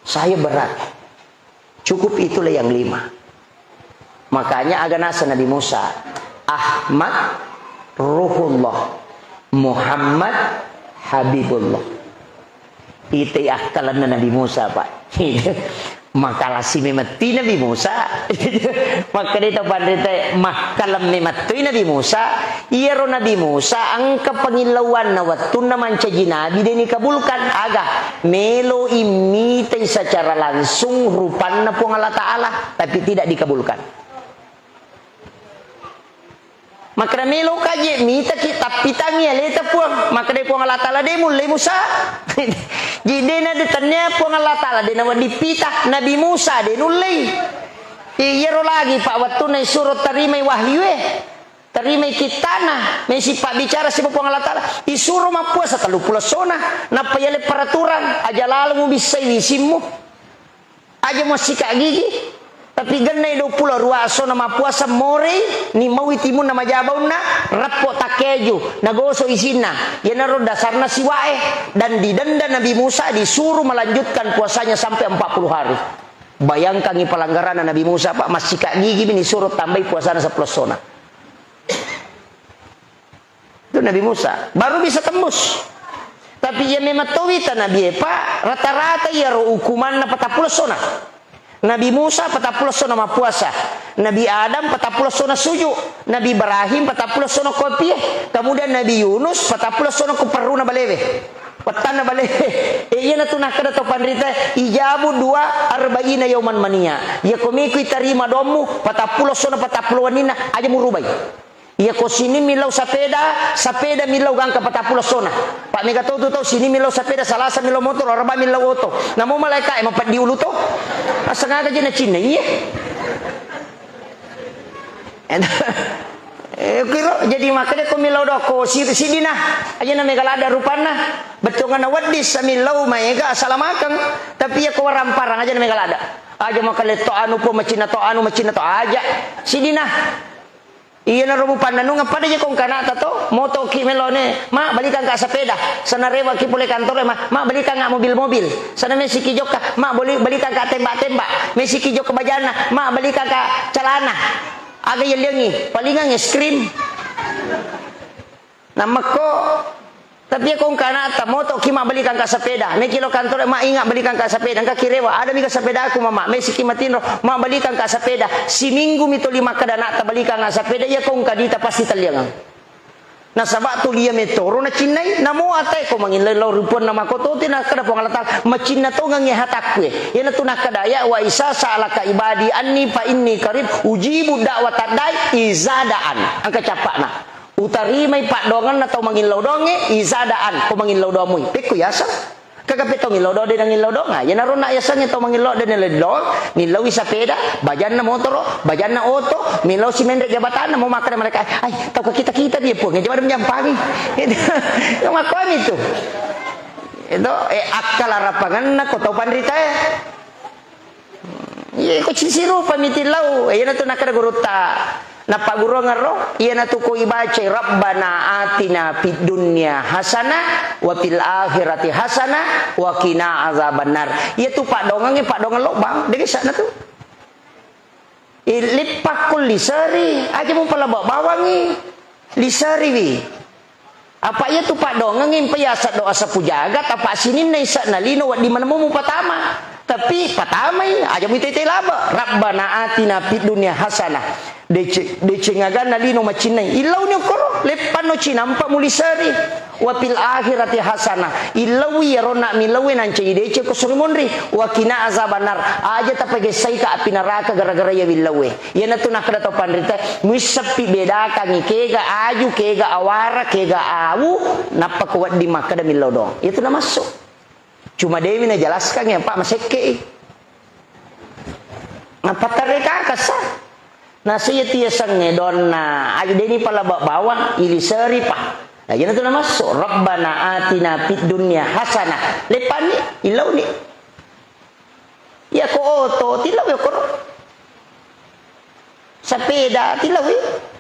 saya berat. Cukup itulah yang lima." Makanya aga nasa Nabi Musa, "Ahmad Ruhullah, Muhammad Habibullah." Itai akkalenna Nabi Musa, Pak. Makalasi memetti Nabi Musa. Makkedai to panrita, makkaleng memettoi Nabi Musa. Iyaro Nabi Musa engka pangillauanna wettunna mancaji nabi, de nikabulkan. Aga? Melo immitai secara langsung rupanna Puang Allah Ta'ala, tapi tidak dikabulkan. Makkeda, "Meloka je mitaki tappitangngi aleta Puang." Makkeda Puang Allah Taala, "De mullei Musa." Jadi de na de tania Puang Allah Taala, de na wedding pita. Nabi Musa de nullei. Iyaro lagi, Pak, wettunna isuro tarimai wahyu e, tarimai kittana, mesi pabbicara siba Puang Allah Taala, isuro mappuasa telluppulo essona, nappa yale peraturan, aja lalo mubissai wisimmu. Aja muassika gigi. Tapi gennai duappulo arua essona mappuasa morei, ni maui timunna majabaunna, reppo takkeju, nagoso isinna. Iyanaro dasarna siwae. Dan didenda Nabi Musa, disuruh melanjutkan puasanya sampai empat puluh hari. Bayangkangi pelanggaranna Nabi Musa, Pak, massika gigi mi disuruh tambai puasana seppulo essona. Itu Nabi Musa, baru bisa tembus. Tapi iya memang to wita Nabi e, Pak, rata-rata iyaro hukumanna patappulo essona. Nabi Musa patappulo essona mappuasa. Nabi Adam patappulo essona suju. Nabi Ibrahim patappulo essona kopie. Kemudian Nabi Yunus patappulo essona ku perruna balewe. Wettanna balewe. E, iyanatu nakkeda to panrita, "Ijabu dua arba'ina yauman mania." Iya ko mekui tarima dommu patappulo essona patappulo wenninna, aja murubai. Iya ko sining millau sapeda, sapeda millau gangka patappulo essona. Pak, mega to tu tau sining millau sapeda, Salasa millau motoro, Araba millau oto. Namo malaika e mapeddi ulu to. Asengaga je nacinna, iya. Eh, kiro, jadi makkeda ko millau doko, si-, sidina. Aja na mega ladda rupanna. Bettuanna wedding sa millau maega asalamakeng. Tapi iya ko waramparang aja na mega ladda. Aja makaletto anu po, macinna to anu, macinna to aja. Sidina. Iyanaro mupannennungeng pada je ko engka ana'ta to, motoki melone, "Ma, balikangka sepeda." Sanarewa ki pole kantoro, "Ma, ma, balikangka mobil-mobil." Sana mesiki jokka, "Ma, boli-, balikangka tembak-tembak." Mesiki jokka bajanna, "Ma, balikangka calana." Aga yelliangi, palingang es krim. Nammekko, tapi iya ko engka ana'ta, motoki, "Ma, balikangka sepeda." Meki lo kantoro, "Ma, ingat balikangka sepeda." Engka kirewa, "Ada mika sepedaku, Mama." Mesiki matinro, "Ma, balikangka sepeda." Siminggu mi toli makkeda ana'ta, "Balikangka sepeda." Iya ko engka dita pasti talliangang. Nasaba tuli iya metoro nacinnai, namo atae ko mangillau lao rupanna makototi nakkeda Puang Allah Taala, "Macinna tongengngi hatakku e." Iyanatu nakkeda ayat, "Wa isa sa'alaka ibadi anni fa inni qarib ujibu da'watad da'i iza da'an." Engka cappa'na. Utarimai paddoangenna tau mangillau doangnge, iza da'an, ko mangillau doang mui. Pekko yaseng. Kagape tau ngillau doang, de nangillau doang. Ah, iyanaro na yasengnge tau mangillau de nillau doang, nillaui sapeda, bajanna motoro, bajanna oto, millau si menre jabatanna, mau makkeda mereka, "Ai, tau ka kita-kita dia, Puang, jabat menjampangi." Itu. Yang makkoni tu. Itu, eh, akkala rapangenna ko tau panrita e. Iya, ko ci-, sirupa mi tillau. Eh, iyanatu nakkeda gurutta. Nappagguruangeng ro, iyanatu ko ibacai, "Rabbana atina fid dunya hasanah wa fil akhirati hasanah wa qina azabannar." Iyatu paddoangengnge paddoangeng lobbang, de gaga sanna tu. Eh, leppakko liseri, aja mupalaba bawangngi. Liseriwi. Apa iyatu paddoangengnge mpa yaseng doa sapujaga, tapa sininna ise'na lino wedding maneng mupatama. Tapi patamai, aja muitai-tai laba. "Rabbana atina fid dunya hasanah." Dece-, deceng aganna lino macinnai. Illauni okkoro, leppanno cinampa muliseri. "Wa fil akhirati hasanah." Illaui iyaronna millaue nancaji deceng ko suri monri. "Wa qina azabannar." Aja tapagessaika api naraka gara-gara iya willaue. Iyanatu nakkeda tau panrita, muisseppi bedakangngi kega aju, kega awara, kega awu, nappa ko wedding makkeda millau doang. Iyatu namassu. Cuma dewi najelaskan ya, Pak, masekke i. Napattarre kakasa. Nasa iyatu yasengnge doanna, aju deni palaba bawang, iliseri pa. Nah, iyanatu namassu, "Rabbana atina fid dunya hasanah." Leppanni, illauni. Iya ko oto, tilaui okkoro. Sapeda, tilaui.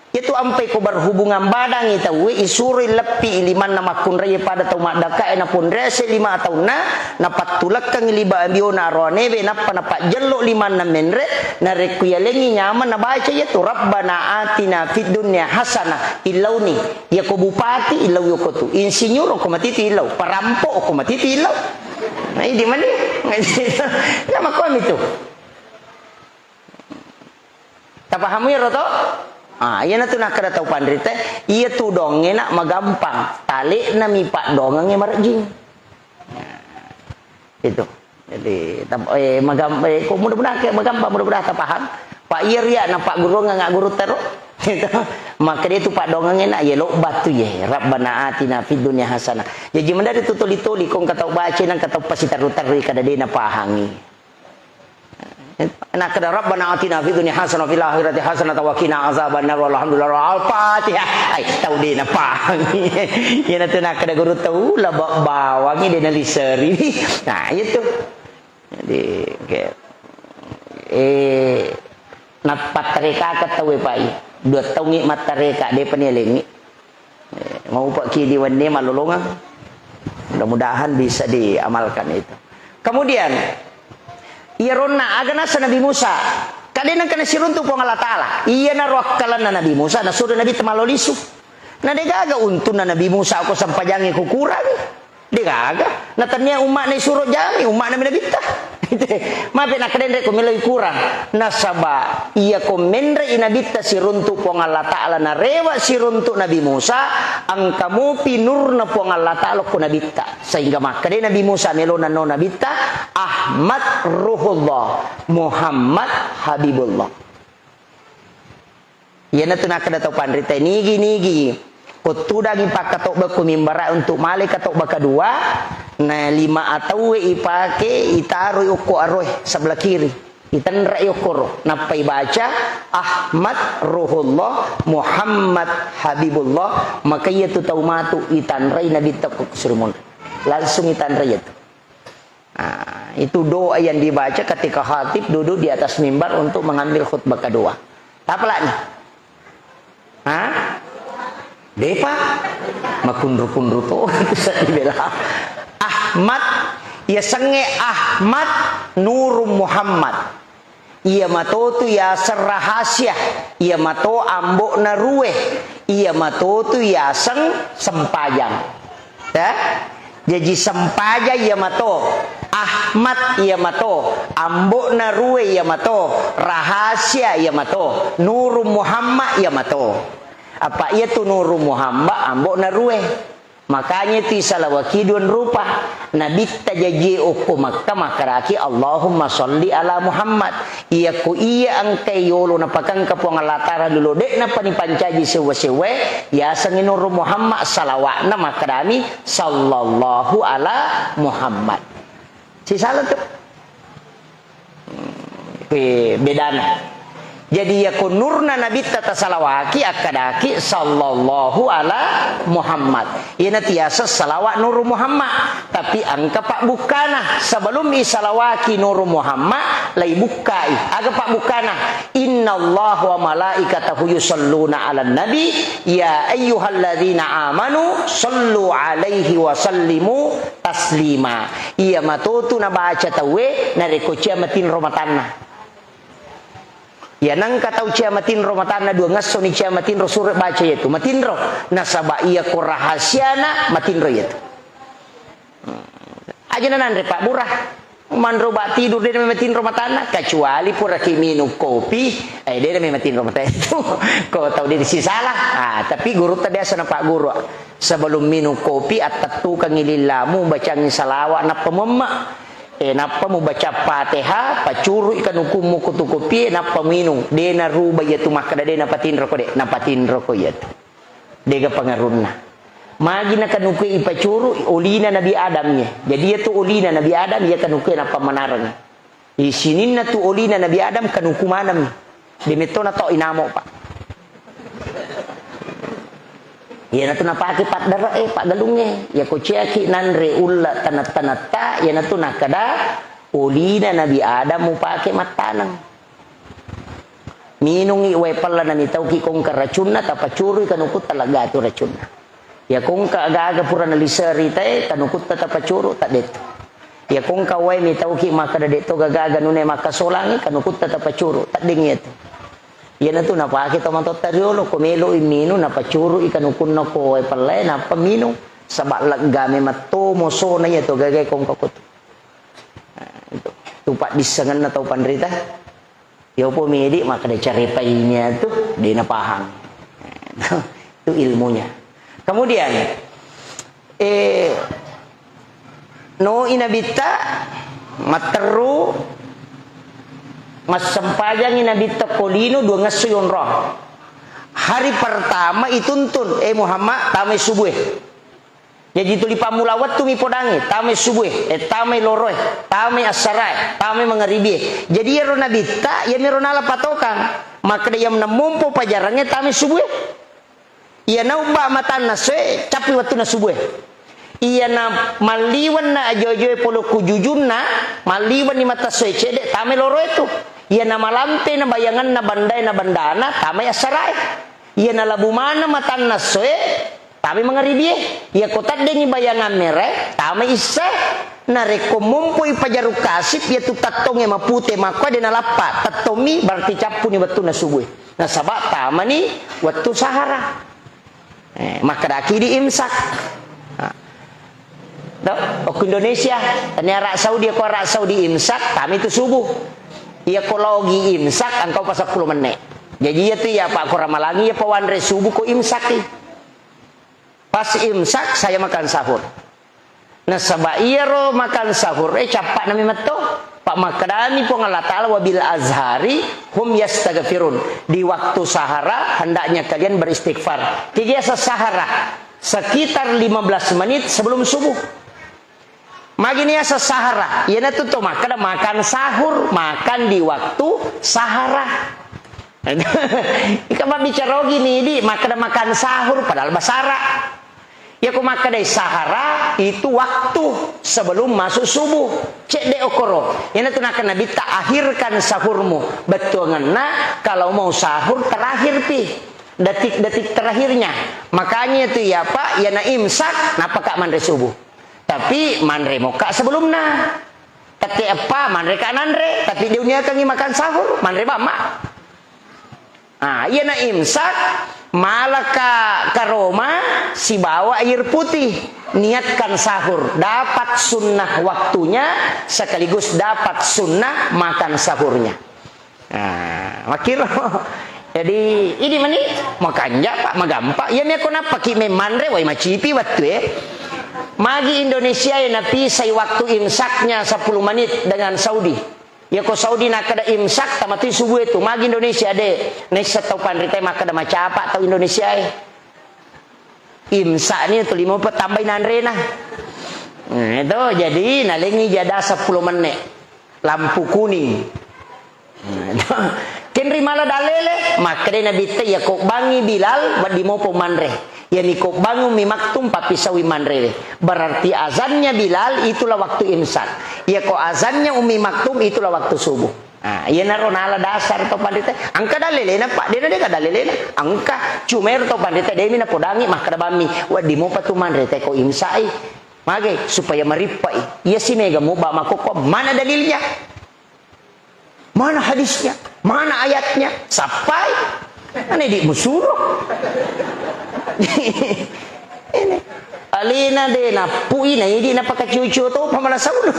Iyatu ampai ko berhubungan badangngi tauwe, isuroi leppi limanna makkunraie pada tau maddakkae naponrease lima taunna, napattulekkangi liba abiona aroanewe, nappa napajjello limanna menre, narekko yalengngi nyameng nabaca iyatu, "Rabbana atina fid dunya hasanah," illauni. Iya ko bupati, illaui okko tu. Insinyur okko matitu illau, parampo okko matitu illau. Nah, idi mani. Ya, makkuami tu. Tapahamu iyaro to? Ah, iyanatu nakkeda tau panrita, iyatu doangnge na magampang, tale'nami paddoangengnge marejjing. Nah, itu. Jadi, tam-, eh, magam-, eh, ko mudah-mudahan ke magampang, mudah-mudahan tapaham. Pak iya ria na pagguruang nga guru taro. Maka dia tu padongang na ye lo batu ye. Rabbana atina fid dunya hasanah. Jadi mendari tu toli-toli kong katau baca nang katau pasi taru-taru kada dena pahangi. Nakkeda, "Rabbana atina fid dunya hasanah wa fil akhirati hasanah wa qina azabannar, walhamdulillah, Al-Fatihah." Ai, tau de' napahang. Iyanatu nakkeda guru tau, laba bawangi de' naliseri. Nah, itu. Jadi, oke. Eh, napattareka tau e, Pak. Dua taungi mattareka, de' pani elengi. Eh, maupa'ki di wenni malolongeng. Mudah-mudahan bisa diamalkan itu. Kemudian, iya ronna aga nasa Nabi Musa. Kade nengka nasiruntu Puang Allah Ta'ala. Iya naro akkalanna Nabi Musa, nasuro Nabi temalo lisu. Na degaga untunna Nabi Musa ko sempajangi ko kurang. Degaga. Na tania umma'na isuro jami, umma'na mi nabitta. Mape nakkadenre ko meloi kurang. Nasaba iya ko menre i nabitta siruntu Puang Allah Ta'ala narewa siruntu Nabi Musa, engka mopi nurna Puang Allah Ta'ala ko nabitta. Sehingga makkade Nabi Musa melona no nabitta, Ahmad Ruhullah, Muhammad Habibullah. Iyanatu nakkeda tau panrita, nigi-nigi ko tudangi pakkatobba ko mimbara untuk male katobba kedua, na lima atauwe ipake itaroi okko aroe sebelah kiri, itenrai okkoro, nappa ibaca Ahmad Ruhullah Muhammad Habibullah, maka iyatu tau matu itanrai nabitta ko surimun. Langsung itanrai itu. Nah, itu doa yang dibaca ketika khatib duduk di atas mimbar untuk mengambil khutbah kedua. Apa lagi? Hah? Depa? Makunru-kunru to. Sedih bela. Ahmad, ya senge Ahmad Nurung Muhammad. Iya matotu yaseng rahasia, iya mato ambo'na ruwe, iya matotu yaseng sempajang. Ya? Jaji sempajang iya mato, Ahmad iya mato, ambo'na ruwe iya mato, rahasia iya mato, Nurung Muhammad iya mato. Apa iya tu Nurung Muhammad, ambo'na ruwe. Makanya itu isalawaki duan rupa. Nabitta jajie okko Makkah makkedaki, "Allahumma sholli ala Muhammad." Iyako iya engkai yolo napakengka Puang Allah Ta'ala dulu, de'napa nipancaji sewwa-sewwae, yasengngi Nurung Muhammad, salawa'na makkedami, "Sallallahu ala Muhammad." Sisala tu. Hmm, pe-, bedana. Jadi, yako nurna nabitta tasalawaki, akkadaki, "Sallallahu ala Muhammad." Iyana tiasa salawa Nuru Muhammad. Tapi engka pabbukkana. Sebelum isalawaki Nuru Muhammad, laibukkai. Aga pabbukkana? "Innallaha wa malaikatahu yusalluna ala nabi, ya ayyuhalladzina amanu sallu alaihi wa sallimu taslima." Iya matotu nabaca tauwe narekko cia matinro matanna. Iya nengka tau cia matinro matanna, dua ngessoni cia matinro, suro baca iyatu matinro. Nasaba iyako rahasiana matinro iyatu. Hmm. Aja nananre pabbura. Manro ba tidur de nami matinro matanna, kecuali puraki minum kopi, eh, de nami matinro mata itu. Ko tau de sisala. Ah, tapi gurutta biasa napagguru. Sebelum minum kopi, attettukangngi lillamu, bacangngi salawa, nappa muemme. Eh, nappa mubaca Fatihah, pacurui kanukummu kutu kopie, nappa minum. De naruba iyatu makkeda de napatinroko de, napatinroko iyatu. Dega pangarunna. Magi nakanukue ipacuru, olina Nabi Adam ye. Jadi iyatu olina Nabi Adam, iya kanukue nappa manareng. Isininna tu olina Nabi Adam kanuku maneng. De metto na to inamo, Pak. Iyanatu napake paddare, eh, paggalungnge. Iya ko ciaki nanre ulla tanat-tanatta, iyanatu nakkeda olina Nabi Adam mupake mattaneng. Minungngi wae pella namitauki kongka racunna, tapacurui kanukutta laggatu racunna. Iya kongka aga-aga pura naliseri tae, kanukutta tapacuru, taddettu. Iya kongka wae mitauki makkeda detto gaga-aga nune makkasolangi, kanukutta tapacuru, tadding iyatu. Iyanatu napake tomatoatta riolo, ko meloi minung, napacurui kanukunna ko wae pellae, nappa minung. Saba leggame matto mosona iyatu gagae kongka kotu. Nah, itu. Tu paddissengenna tau panrita. Yopo medi makkeda carepaini tu, de napahang. Itu ilmunya. Kemudian, eh, no inabitta matteru Massempajangngi Nabitta ko lino duangngesso yonroang. Hari pertama ituntun, "Eh Muhammad, tamai subue." Jaji tuli pammula wettu mi podangngi, tamai subue, eh, tamai loroe, tamai assarae, tamai mangaribie. Jadi iyaro Nabitta, iyamiro nala patokang. Makkeda, "Iya namumpo pajarangnge, tamai subue." Iyana ubba matanna essoe, cappi wettunna subue. Iyana malliwenna ajo-ajoe pole ku jujunna, malliwenni mata essoe cedde, tamai loroe tu. Iyana malampe na bayanganna bandae na bandana, tamai assarae. Iyana labu maneng matanna essoe, tamai mangaribie. Iyako teddengngi bayangang merae, tamai issae. Narekko mumpoi pajaru kasip, iyatu tettongnge mapute makkoe de nalappa, tettommi berarti cappuni wettunna subue. Nasaba tamani wettu sahara. Eh, makkedaki di imsak. Nah. Do, okko Indonesia, tania Arab Saudi, ko Arab Saudi imsak, tami tu subuh. Iya ko logi imsak, engkau pasappulo menit. Jadi iya tu iya, Pak, ko Ramalangi iya pawanre subuh ko imsaki. Pas imsak, saya makan sahur. Nasaba iyaro makan sahur e, cappa'na memetto. Pa makkedami Puang Allah Ta'ala, "Wa bil azhari hum yastaghfirun." Di waktu sahara hendaknya kalian beristighfar. Kegiasa sahara sekitar lima belas menit sebelum subuh. Magini asa sahara, iyanatu to makkeda makan sahur, makan di waktu sahara. Ika mabbicara ogi ni di makkeda makan sahur padahal basara. Iya ko makkedai sahara, itu waktu sebelum masuk subuh. Cedde okoro. Iyanatu nakkeda Nabitta, "Akhirkan sahurmu." Bettuangenna, kalau mau sahur terakhir pi. Detik-detik terakhirnya. Makanya itu ya Pak, iyana imsak, napaka manre subuh. Tapi manre moka sebelumna. Tette eppa, manre ka nanre. Tapi diuniakangi makan sahur, manre bamma. Ah, iyana imsak, malaka karoma, sibawa air putih. Niatkan sahur. Dapat sunnah waktunya, sekaligus dapat sunnah makan sahurnya. Ah, makkiro. Jadi, ini mani, makanja, Pak, magampa. Iya, mi ako napaki memmanre, wai macipi wettu, eh. Magi Indonesia, eh, napisai waktu imsaknya sepuluh menit dengan Saudi. Iya ko Saudi nakkeda imsak, tamatui subuh itu. Magi Indonesia, de. Naissa tau panrita makkeda macapa tau Indonesia, eh. Imsak ni tuli mopa tambai nanrena. Nah, itu jadi nalengi jada sepuluh menit. Lampu kuning. Nah, itu. Kenri mala dalele, makkedai Nabitta, iya ko bangi Bilal, wedding mopa manre. Iya ni ko bangi Ummi Maktum, pappisaui manre. Berarti azannya Bilal itulah waktu imsak. Iya ko azannya Ummi Maktum itulah waktu subuh. Ah, iyanaro nala dasar to panrita. Engka dalelena, Pak, dena deka dalelena. Engka, cuma ero to panrita demi napodangi makkeda bammi, wedding mopa tu manre te ko imsai. Mage supaya marippai. Iya si mega muba makokko, mana dalilnya? Mana hadisnya? Mana ayatnya? Sappai. Mana di musuro? Ini. Alena de nappui na idi napakaciu-ciu to pamala saulu.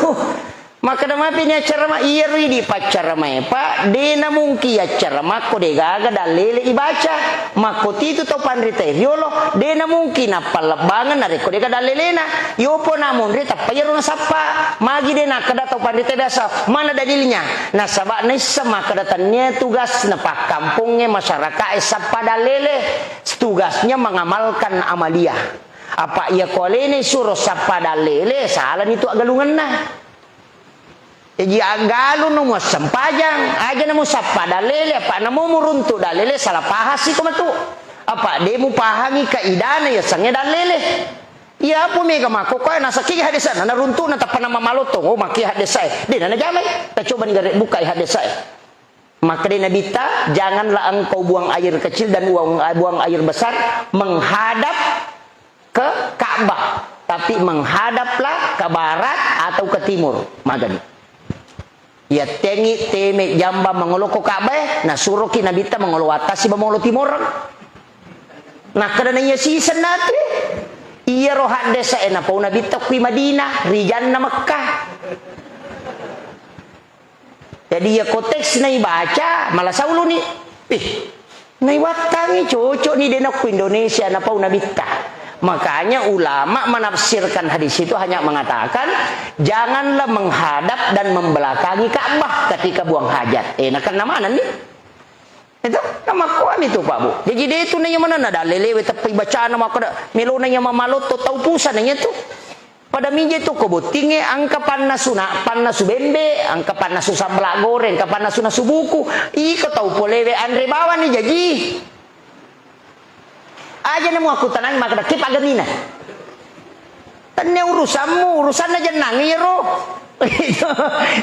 Makkeda mapi ni accarama, iyaro idi paccaramae, Pak, de namungki accarama ko de gaga dalele ibaca. Makko titu tau panrita riolo, de namungki nappallebbangeng narekko de gaga dalelena. Yopo namonri tappa iyaro nasappa. Magi de nakkeda tau panrita biasa, mana dalilnya? Nasaba naisseng makkeda tennia tugas na pakkampongnge masyarakae sappa dalele. Tugasnya mengamalkan amaliyah. Apa iya ko alena suro sappa dalele, salani tu agalungenna. Jaji, aggalunno muassempajang, aja namusappa dalele, apa namo muruntu dalele, salah pahang siko matu. Apa de mupahangi kaidana yasengnge dalele. Iya, apa mega makkokkoe, nasakki haddese'na, naruntu'na tappa namamalottong, oh, makki haddese'e. De na najamai, tacobani gare bukai haddese'e. Makkedai Nabitta, "Janganlah engkau buang air kecil dan buang, buang air besar menghadap ke Ka'bah, tapi menghadaplah ke barat atau ke timur." Magani. Yattengngi teme jamba mangolo ko Ka'bah, nasuroki Nabitta mangolo wattasi ba mangolo timoreng. Nakkeda naiya sisenna tu, iyaro haddese'e napau Nabitta kui Madinah, ri janna Mekkah. Jadi, iya ko teks naibaca, mala sauluni. Ih, naiwattangi cocok ni de nakku Indonesia napau Nabitta. Makanya ulama menafsirkan hadis itu hanya mengatakan, "Janganlah menghadap dan membelakangi Ka'bah ketika buang hajat." Eh, nakenna mana nih? Itu, namakkuami tu, Pak, Bu. Jadi, de tu naiya manenna dalle lewe teppai bacana makkeda, melona iya mamalotto tau pusana iya tu. Pada mije tu ko bottingnge, engka pannasu na, pannasu bembe, engka pannasu sambala goreng, engka pannasu nasu buku. Iko tau polewe anre bawani jaji. Aja namu aku tenang makkeda ke paggamina. Tenne urusanmu, urusanna jennang iyaro.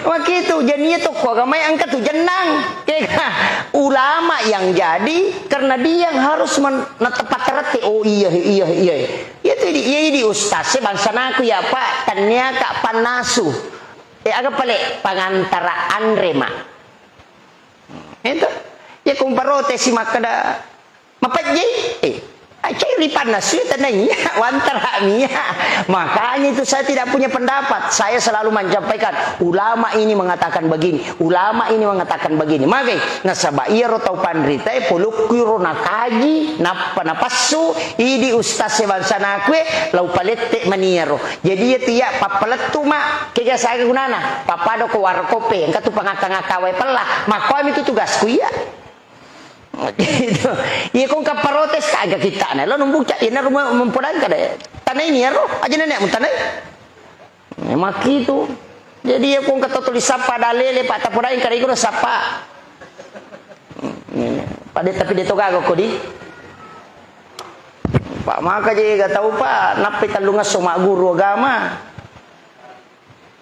Makitu, jadi iya tokko agamai engka tu jennang. Kega ulama yang jadi karena dia yang harus men-, natepat rete. Oh iya, iya, iya. Iya tu idi, iya idi ustaz, bangsa naku ya Pak, tania ka pannasu. Eh, aga pale pangantara anre ma. Itu. Ya kumparote si makkeda Mapejje, eh, acai ripanna sui tenaiya, wantara mia. Makanya itu saya tidak punya pendapat. Saya selalu menyampaikan, ulama ini mengatakan begini, ulama ini mengatakan begini. Magai, nasaba iyaro tau panrita e polokku ro nakaji, nappa napassu, idi ustaz e bangsa nakue, lau palette maniaro. Jadi iya tu iya pappalettu ma, kega saga gunana, papado ko warkope, engka tu pangakka-ngakka wae pella, makkoami tu tugasku iya. Gitu. Iya, kong kapparotes ka aga kittana. Lo numbuca, iya naru mempodang kada. Tanai ni aro, aja nenek mun tanai. Eh, makitu. Jadi iya, kong kata tulis sapa dalele, Pak, tapodai kada iko sapa. Pada tapi dia toga kodi. Pak, maka je ga tau, Pak, nappi tellung esso magguru agama.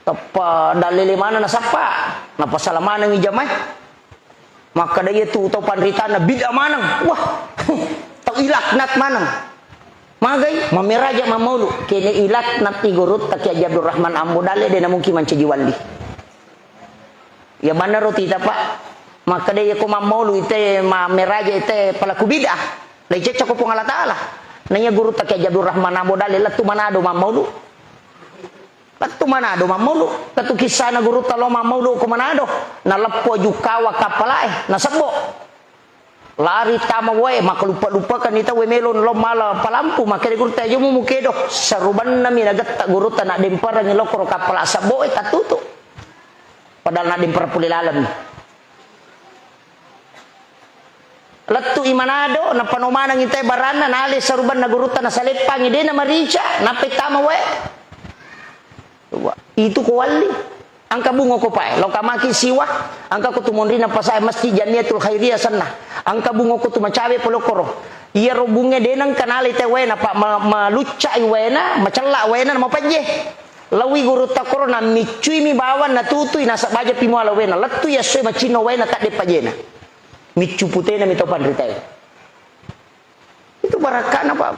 Tappa dalele mana nasappa. Napasala maneng i jamae. Makkeda iya tu tau panritana bid'ah maneng. Wah, tau ilaknat maneng. Magai, mameraja mammaulu. Kene ilaknat i gurutta Kiai Haji Abdurrahman Ambo Dalle, de namungkin mancaji wali. Iya maneng roti ta, Pak. Makkeda iya ko mammaulu ite mameraja ite pelaku bid'ah. Lai cecco ko Puang Allah Taala. Na iya gurutta Kiai Haji Abdurrahman Ambo Dalle lettu Manado mammaulu. Lettu Manado mammaulu. Tetu kissana gurutta lo mammaulu ko Manado. Naleppo jukkawa kappalae, nasebbo. Lari tama wae, makkaluppa-luppakanni tau wae melo lo mala palampu, makkeda gurutta aja mu mukedo. Sarubannami nagetta gurutta naddemperangi lokoro kappala sebboe tattutu. Padahal naddemperang pole laleng. Lettu i Manado, nappa no maneng i te baranna, nale sarubanna gurutta nasaleppangi, de namarica, nappa tama wae. Itu ko walli. Engka bungo ko pae, lo kamaki siwa, engka ko tu monrina pasae masjid Jamiatul Khairiyah senna. Engka bungo ko tu macawe polokoro. Iyaro bunge de nengka nale te waena, Pak, ma-, maluccai waena, macella waena, mapajje. Lawi gurutta koro, namiccuimi bawang, natutui, nasaba aja pi muala waena. Lettu i essoe macinno waena, tadde pajena. Miccu putena mi to panritae. Itu barakkana, Pak.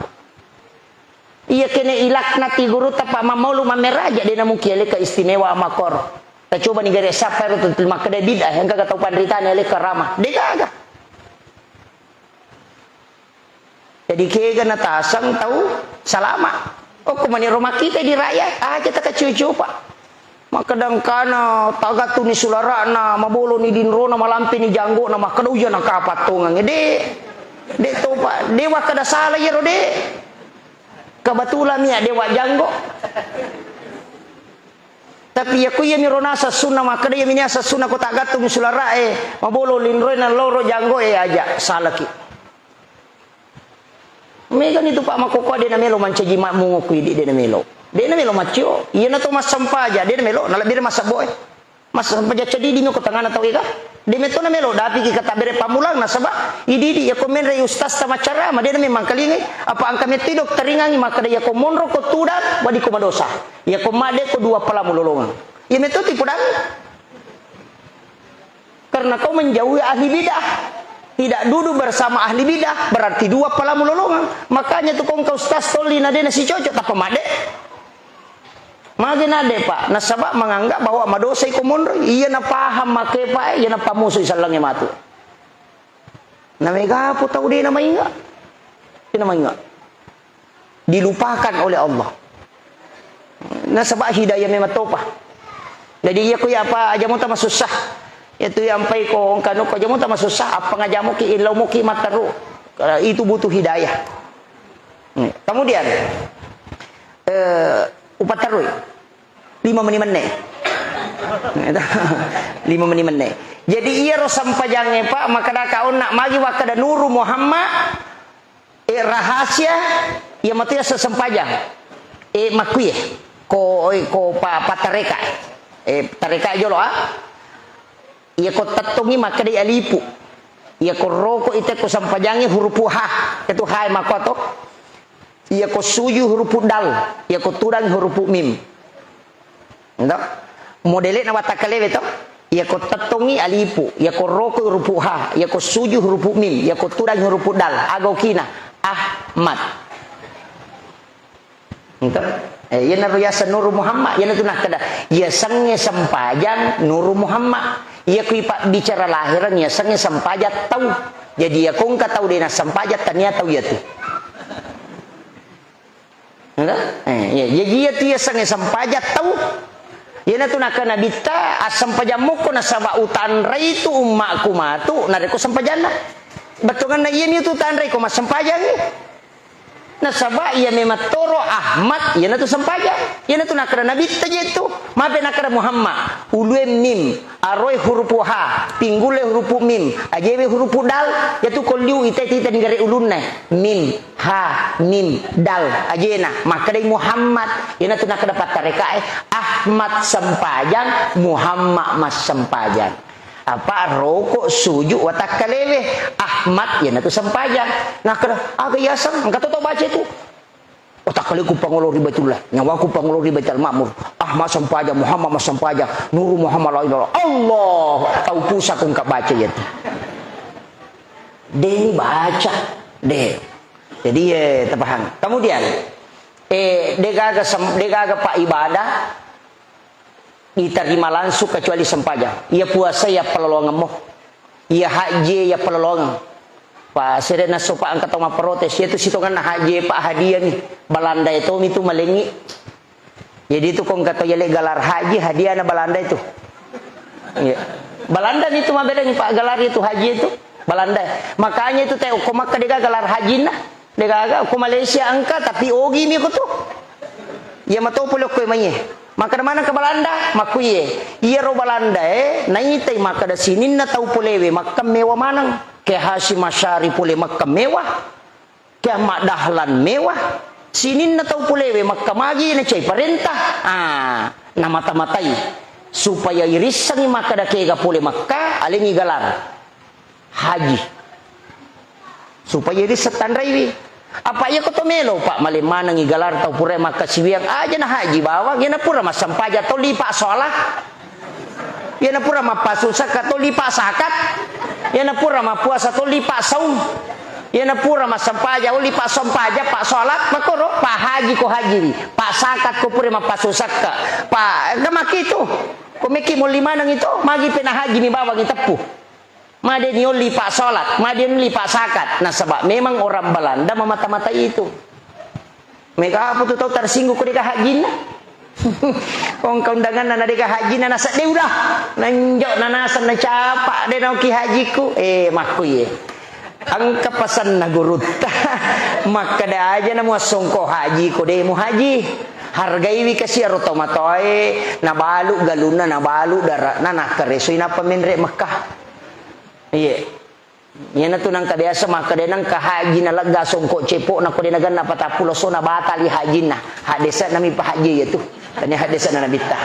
Iya kene ilaknati gurutta, Pak, mammaulu mammeraja, de namungkin aleka istimewa makor. Tacoba ni gare sapa ero tu makkeda bid'ah, engka ga tau panritana aleka rama. De gaga. Jadi kega nataseng tau salama. Okko mani ro makkita di rakyat, aja takaciu-ciu, Pak. Makkeda engkana tagattuni sulara'na, maboloni dinrona, malampeni janggona, makkeda uja nakapattongang. De, de topa, de wakkeda sala iyaro de. Kebetulan mi ya de wajanggo. Tapi iya ko iya miro naseng sunna, makkeda iya mi naseng sunna ko tagattumi sulara'e, mabolo linroe na loro janggoe, aja salaki. Megani tu, Pak, makkokkoe de namelo mancaji makmungo ku idi, de namelo. De namelo maccio. Iyana to massempaja, de namelo, nalebbire massebboe. Massempaja cedidi mi ko tangana tau ega. De metto namelo dapiki katabbere pammulang nasaba idi-idi iya ko menre ustaz ta maccarama, de namemang kalingai. Apa engka metto i dokteringangi makkeda iya ko monro ko tudang, wadi ko madosa. Iya ko madde ko dua palamu lolongang. Iya metto ti podang. Karena kau menjauhi ahli bid'ah. Tidak duduk bersama ahli bid'ah, berarti dua palamu lolongang. Makanya tu kongka ustaz tolli na de nasi cocok, tappa madde. Mage na de, Pak, nasaba menganggap bahwa madosai ko monroi. Iya na paham make, Pak, iya na pamusui sallange matu. Na mega po tau de na mainga. De na mainga. Dilupakan oleh Allah. Nasaba hidayah memang topa. Jadi iya ko iya apa aja muta masussa. Itu yang pai ko engkanu ko aja muta masussa, apa ngajamuki, illau muki mataru. Itu butuh hidayah. Hmm. Kemudian, eh, upatterui. Lima meni menne. Lima meni menne. Jadi, iyaro sempajangnge, Pak, makkadaka onna magi wakkada Nuru Muhammad, eh, rahasia, iya matu yaseng sempajang. Eh, makkuye, ko, eh, ko pa, patareka. Eh, tareka jolo, ah. Iyako tettongi makkedai alipu. Iyako roko ite ko sempajangnge hurupu ha. Itu ha e makkuato. Iyako suju hurupu dal, iyako tudang hurupu mim. Ento? Modele'na watakkalebe to? Iyako tettongi alipu, iyako roko hurupu ha, iyako suju hurupu mim, iyako tudang hurupu dal. Aga okina? Ahmad. Ento? Eh, iyanaro yaseng Nuru Muhammad, iyanatu nakkeda, yasengnge sempajang Nuru Muhammad. Iyako ipabbicara lahireng, yasengnge sempajang tau. Jadi, iyako engka tau de nassempajang, tania tau iyatu. Ento? Eh, iya. Jaji, iyatu yasengnge sempajang tau. Iyanatu nakkeda Nabitta, assempajang mukko nasaba utanrei tu ummakku matu, narekko sempajanna. Bettuanna iyami tu tanrei ko massempajangngi. Nasaba iya memang toro Ahmad, iyanatu sempajang. Iyanatu nakkeda Nabitta je tu. Mape nakkeda Muhammad, ulue mim, aroe hurupu ha, pinggule hurupu mim, ajewe hurupu dal, iyatu kolliu ita-ita di gare ulunna. Mim, ha, mim, dal, ajena. Makkedai Muhammad, iyanatu nakkeda pattarekae, Ahmad sempajang, Muhammad massempajang. Apa roko suju watakkalewe, Ahmad iyanatu sempajang. Nakkeda, aga yaseng, engka to tau baca itu. Watakkaleku pangolo ri Baitullah, nyawaku pangolo ri Baitul Ma'mur. Ahmad sempajang, Muhammad massempajang, Nuru Muhammad la ilaha illallah. Allah, tau pusa ko engka baca iyatu. Deni baca, de. Jadi, eh, tapahang. Kemudian, eh, degaga sem-, degaga pa ibadah, Itarima langsung kecuali sempajang. Iya puasa, iya palolongemmo. Iya haji, iya palolongeng. Pa, sere nasso pa engka tau mapprotes, iya tu sitongenna haji, pa, hadiah mi. Belanda e tomi tu malengi. Jadi tu ko engka tau yale galar haji, hadiahna Belanda itu. Iya. Belanda mi tu maberengi, pa, galar itu haji itu. Belanda. Makanya itu te ko Makkah dega galar hajinna. Degaga, ko Malaysia engka, tapi ogi mi ko tu. Iya mato pole okko e mai e. Makkeda maneng ke Belanda, makkuye. Iyaro Belanda e, naitai makkeda sininna tau polewe makka mewa maneng. Ke Hasyim Asy'ari pole makka mewa. Ke Ahmad Dahlan mewa. Sininna tau polewe makka magi nacai parenta. Ah, namata-matai. Supaya irissengi makkeda kega pole makka, alengi galar. Haji. Supaya risseng tanraiwi. Apa iya ko to melo, Pak, male manengi galar tau pura makkasiwiang aja na haji bawang, iyana pura massempajang to lipa sholat. Iyana pura mappasu zakka to lipa zakat. Iyana pura mappuasa to lipa saum. Iyana pura massempajang, oh, lipa sempajang, Pak, sholat, makkoro, Pak, haji ko hajiwi, Pak, zakat ko pura mappasu zakka. Pak, gamaki tu. Ko meki molli maneng itu, magi pena haji mi bawang iteppu. Madeni olli pa salat, madeni olli pa zakat. Nasaba memang orang Belanda memata-matai itu. Mega apa tu tau tersinggung ko deka hajinna? Kong kaundanganna na deka hajinna na sedde udah. Nanjo na naseng na capa de nauki hajiku. Eh, makku ye. Engka pesanna gurutta. Makkeda aja na muassongko haji ko de mu haji. Hargaiwi kasi aro tau matoae, nabalu galunna, nabalu dara'na, nakkaresoi nappa menre Mekkah. Iye. Iyanatu nangka biasa makkeda nangka haji nalegga songko cepo'na ko de nagenna patappulo sona batali hajinna. Haddese'na mi pa haji iyatu. Tania haddese'na nabitta.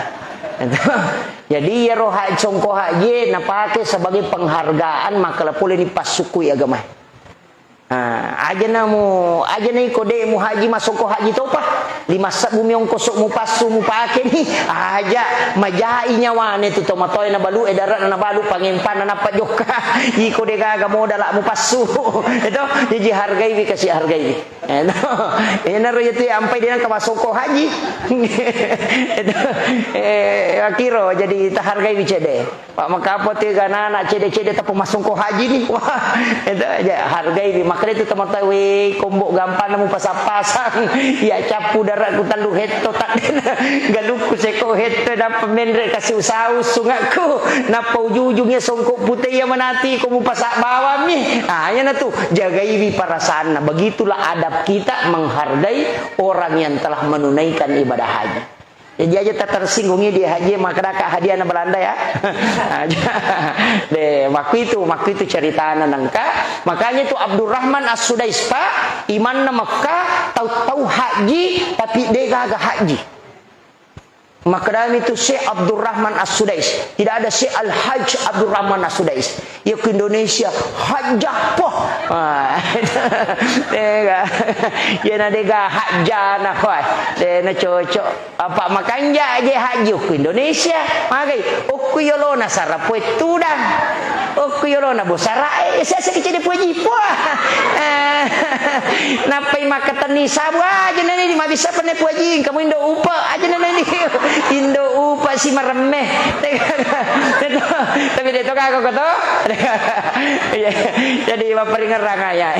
Jadi iyaro ha-, songko haji napake sebagai penghargaan makkala pole ni passukkui agamae. Ah, aja namu, aja na iko de mu haji masongko haji topa. Lima sebbu mi ongkoso mupassu mupake ni. Aja majai nyawane tu tomatoe nabalu e dara'na nabalu pangempanna nappa jokka. Iko de gaga modala mupassu. Eto, jaji hargaiwi kasi hargaiwi. Eto. Enaro yatu ampai de nangka masongko haji. Eto. Eh, akiro jadi tahargaiwi cede. Pak, makapo te ganana cede-cede tappa masongko haji ni. Wah, itu aja hargai ni. Makanya itu teman-teman, weh, kombo gampang namu pasang-pasang. Ya, capu darah Ku tellu hetto, taddena galukku seko hetto, nappa menre kasi usaha ussungakku, nappa ujung-ujungnya songkok pute iya manati ko mupasa bawammi. Ah, iyana tu, jagaiwi perasaanna. Begitulah adab kita menghargai orang yang telah menunaikan ibadah haji. Jadi aja tak tersinggungi di haji, maka daka hadiah na Belanda ya. Aja. Deh, waktu itu, waktu itu ceritana nangka. Makanya itu Abdurrahman As-Sudais, Pak, imanna Mekah, tau-tau haji, tapi de gaga haji. Makkedami tu Syekh Abdurrahman As-Sudais, tidak ada Syekh Al-Hajj Abdurrahman As-Sudais. Iya ku Indonesia, hajjah poh. Ah, dega. Iya na dega hajjana, wah. Dena cocok. Apa makanja aja haji ku Indonesia. Magai, okku yolona sarapoe tudang. Okku yolona bosara, eh, saya sakit jadi puji. Wah. Eh, nappai makkatenni sabu aja nani di mabisa penne puji. Kamu indo upa aja nani. Indo upa si maremme. Tapi dia to kagok to. Iya, jadi mapparingerrang ya.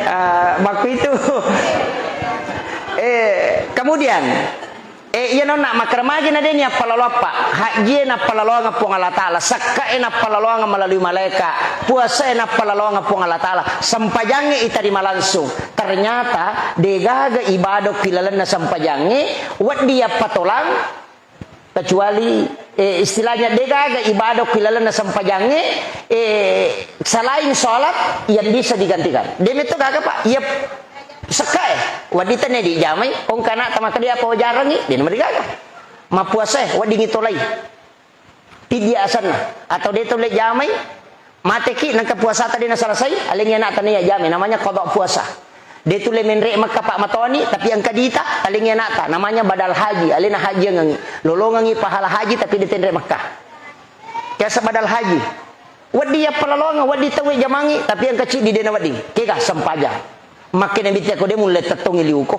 Ah, makku itu. Eh, kemudian, eh, iya nonna, makkaramaji na deni appalaloappa. Hajjie nappalaloanga Puang Allah Ta'ala, sakkae nappalaloanga melalui malaika, puasae nappalaloanga Puang Allah Ta'ala, sempajangnge itarima langsung. Ternyata degaga ibadah ki lalenna sempajangnge, wedding yappatolang, kecuali, eh, istilahnya degaga ibadah ki lalenna sempajangnge, eh, selain sholat yang bisa digantikan. Demetto gaga, Pak? Iya, sekkae, wedding tenne dijamai, ongka anakta makkeda apa wajarangi, dena marigaga. Mappuasae, wedding itolai. Tiddi asenna, atau de tulle jamai, mateki nengka puasata de naselesai, alengngi anakta naiya jamai, namanya qada puasa. De tulle menre Mekka Pak matoni, tapi engka dita, alengngi anakta, namanya badal haji, alena hajiangengngi. Lolongengngi pahala haji, tapi de tenre Mekka. Biasa badal haji. Wedding yappalaloangeng, wedding tauwe jamangngi, tapi engka ciddi de nawedding. Kega sempajang. Makkeda Nabitta ko de mulle tettongi liuko.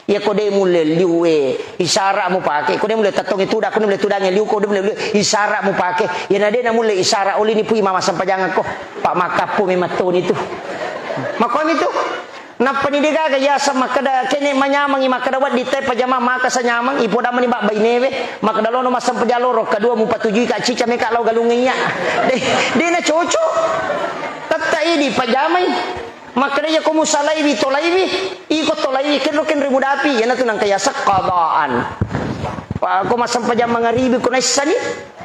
Iya ko de mulle liu, eh, isara mupake. Ko de mulle tettongi tuda, ko de mulle tudangi liuko, de mulle liu, isara mupake. Iya na de na mulle isara, olini pui mama sempajangko. Pak makkappu memang toni tu. Makomi tu. Nappani degaga yaseng makkeda kene manyamangi makkeda wedding tai pajama maka sanyamang, ipodamani bak bainewe, makkeda lono massempajang loro, kedua mupatujui ka cica meka lao galungnge iya. De, de na cocok. Tetta idi pajamai. Makkeda, iya ko musalaiwi, tolaiwi, iko tolaiwi, kenro kenre mudapi, iyanatu nangka yaseng qadaan. Pa-, ko massempajang mangaribi, ko naissani,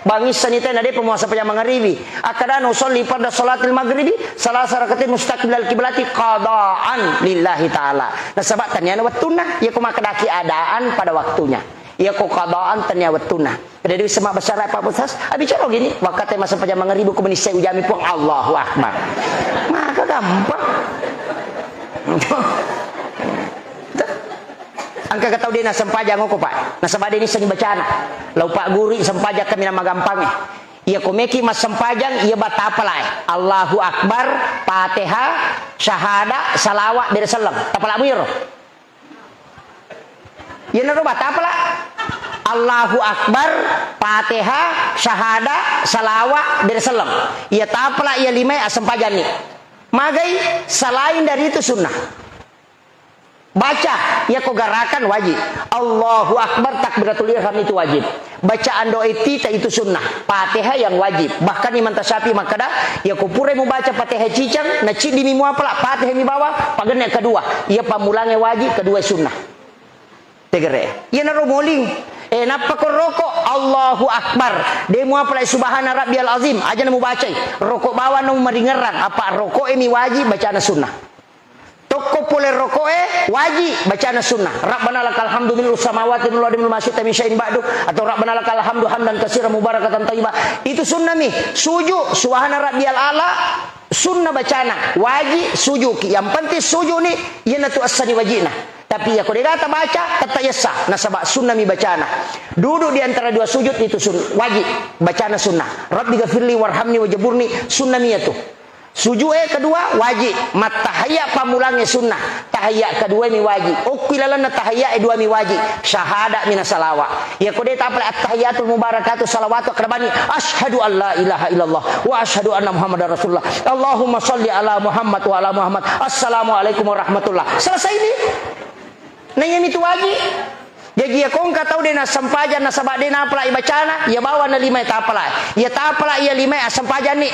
bangissani tena depa muassempajang mangaribi. Akkadana usolli farda salatil maghribi, salasa rakatin mustaqbilal kiblati qadaan lillahi ta'ala. Nasaba taniana wettunna, iya ko makkedaki adaan pada waktunya. Iya ko qadaan tania wettunna. Pada Dewi Semak Besar Pak Ustaz, abicara gini, waktu masa pajama mangaribi ko menissai ujami Puang, Allahu Akbar. Maka gampang. Engka katau de nasempajang ko, Pak. Nasaba de nissengi bacana. Lau Pak Guru sempajang kami nama gampang. Iya ko meki massempajang, iya batapala. Allahu Akbar, Fatihah, syahada, salawat, bere selleng. Tapalamu iyaro. Iyanaro batapala. Allahu Akbar, Fatihah, syahada, salawa, bere selleng. Iya tapala iya limae assempajanni. Magai selain dari itu sunnah. Baca, iya ko garakan wajib. Allahu Akbar, takbiratul ihram itu wajib. Bacaan doa iftitah itu sunnah. Fatihah yang wajib. Bahkan Imam Tasyafi'i makkeda, iya ko purai mubaca Fatihah cicang, na ciddimi muapala, Fatihah mi bawang, pagenne kedua. Iya pammulange wajib, kedua sunnah. Tegere. Iyanaro moling. Eh, nappa ko roko, Allahu Akbar. De muapala subhana rabbiyal azim. Aja na mubacai. Roko bawang na mumaringerrang. Apa roko e mi wajib, bacana sunnah. Tokko pole roko'e, waji bacana sunnah. Rabbana lakal hamdu mil'us samawati wa mil'u ardi wa mil'u ma syi'ta min syai'in ba'du, atau Rabbana lakal hamdu hamdan katsiran mubarakatan thayyiban. Itu sunnah mi. Suju, subhana rabbiyal a'la, sunnah bacana. Waji suju ki. Yang penting suju ni, iyanatu essani wajina. Tapi iya ko dega tabaca, tetta yessa. Nasaba sunnah mi bacana. Duduk di antara dua sujud itu sun-, waji bacana sunnah. Rabbi ghafirli warhamni wajaburni, sunnah mi iyatu. Suju'e kedua waji, mattahayya pammulangnge sunnah, tahayya kedua mi waji, okki lalenna tahayya e dua mi waji, syahada mina salawa. Iya ko de tapale attahiyatul mubarakatu salawatu akrabani, asyhadu an la ilaha illallah wa asyhadu anna Muhammadar Rasulullah. Allahumma shalli ala Muhammad wa ala Muhammad. Assalamualaikum warahmatullah. Selesai ni. Na iyami tu waji. Jaji, iya ko engka tau de' nassempajang nasaba de' napala' ibacana, iya bawanna lima iya tapala'. Iya tapala' iya lima iya assempajanni.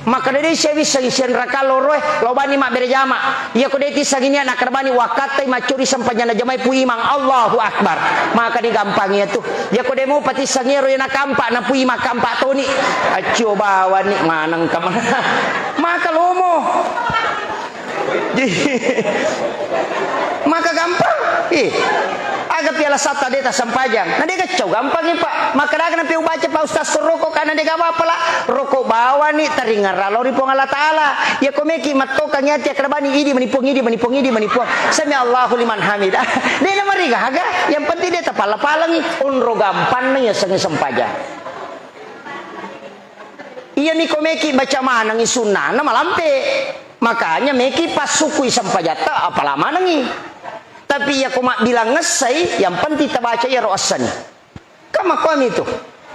Makkeda de' siawissengi sianraka loroe, lao bani mabbere jama. Iya ko de' tissengi nia' nakkeda bani wakkattai maccuri sempajanna jamae Pu Imang. Allahu Akbar. Maka digampangi iya tu. Iya ko de' mupa tissengi ero iya nakampa na Pu Imang kampa toni. Accio bawani maneng kamana. Maka lomo. Maka gampang. Ih. Aga piala sata de' tassempajang. Na de' gaccau gampangi, Pak. Maka daga na piu baca, Pak Ustaz, suroko ka na de' gaga apala'. Roko bawani taringerra lao ri Puang Allah Taala. Iya ko meki mattokangi ati akkeda bani idi mani Puang, idi mani Puang, idi mani Puang. Sami Allahu liman hamidah. De' na marigaga. Yang penting de' tapala-palangi. Onro gampanna iya sengi sempajang. Iyami ko meki baca manengi sunnana malampe. Makanya meki passukui sempajatta apala' manengi. Tapi iya ko mabbilang essai, yang penting tabaca iyaro essani. Kan makkuami tu.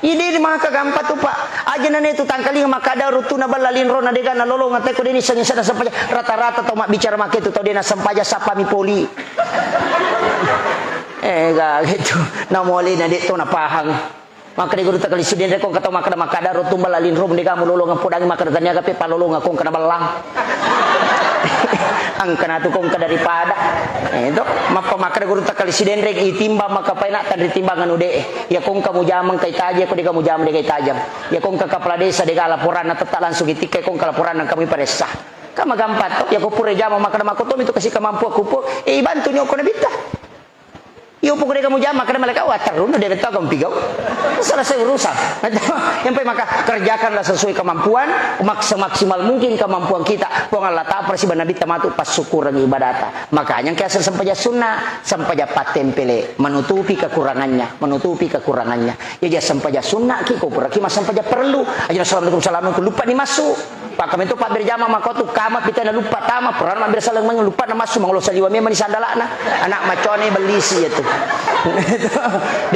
Ide maka gampang tu, Pak. Aja nane tu tangkalinga makkada rutuna balla linrona de' gaga nalolongeng, teko de' nissengi sada sempajang. Rata-rata tau mabbicara make tu tau de' nassempajang sappami poli. Eh, gaga tu. Namole na de' to napahang. Makkeda guru takkali Sidenreng, ko engka tau makkeda, makkeda ro tumbala linrong de' gaga mulolongeng, podangi makkeda taniaga pe palolongeng ko engka na bellang. Engka na tu ko engka daripada. Eh, to, mappa makkeda guru takkali Sidenreng, itimbang maka paina tanri timbang anu de'. Iya ko engka mujama engka itajang, ko de' gaga mujama de' gaga itajang. Iya ko engka kepala desa de' gaga laporanna tetta langsung itikka, ko engka laporanna engka muiparessa. Kan magampang to, iya ko pura jama makkeda makko to mi tu kasi kemampuan kupo, eh, ibantu ni okko nabitta. Iyo, pokoknya kamu jama, karena mereka, wah, terus, dia betul kamu pigau. Selesai urusan. Yang penting maka kerjakanlah sesuai kemampuan, maks-, semaksimal mungkin kemampuan kita. Puang Allah Ta'ala, persiban Nabi tamatu, passyukuran ibadata. Makanya, yang kiasa sempajang sunnah, sempajang pattempele, menutupi kekurangannya, menutupi kekurangannya. Ya, dia sempajang sunnah, ki, ko pura, ki, mas sempajang perlu. Aja, assalamualaikum, assalamualaikum, lupa dimasuk. Pak, kami tu, Pak, berjama mako tu, kama pita na lupa tama, peran ma bersalang meng lupa na masu mangolo saliwa memang di sandalana. Anak macone bellisi ya tu.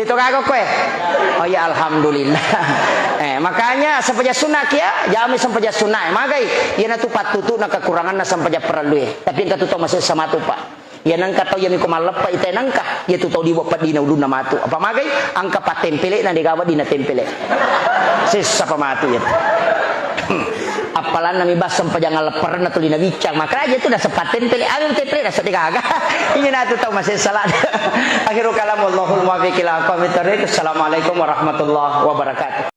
Dia tu kagok kue. Oh ya, alhamdulillah. Eh, makanya sempajang sunnah kia, jami sempajang sunnah. Eh, magai, iya na tu pattutu na kekurangan na sempajang perlu eh. Tapi yang katu tau masih sama tu, Pak. Iya nengka tau iya miko malleppa ita nengka, iya tu tau diwa peddina ulunna matu. Apa magai? Angka pattempele na de' gaga wedding na tempele. Sessa pa matu iya tu. Appalanna mi bas sempajang lepperenna tuli na biccang. Makaraja tu nasa pattempele, awe tempele nasa de' gaga. Iya na tu tau masessa la. Akhirul kalam, wallahul muwaffiq ila aqwamit thariq. Assalamualaikum warahmatullahi wabarakatuh.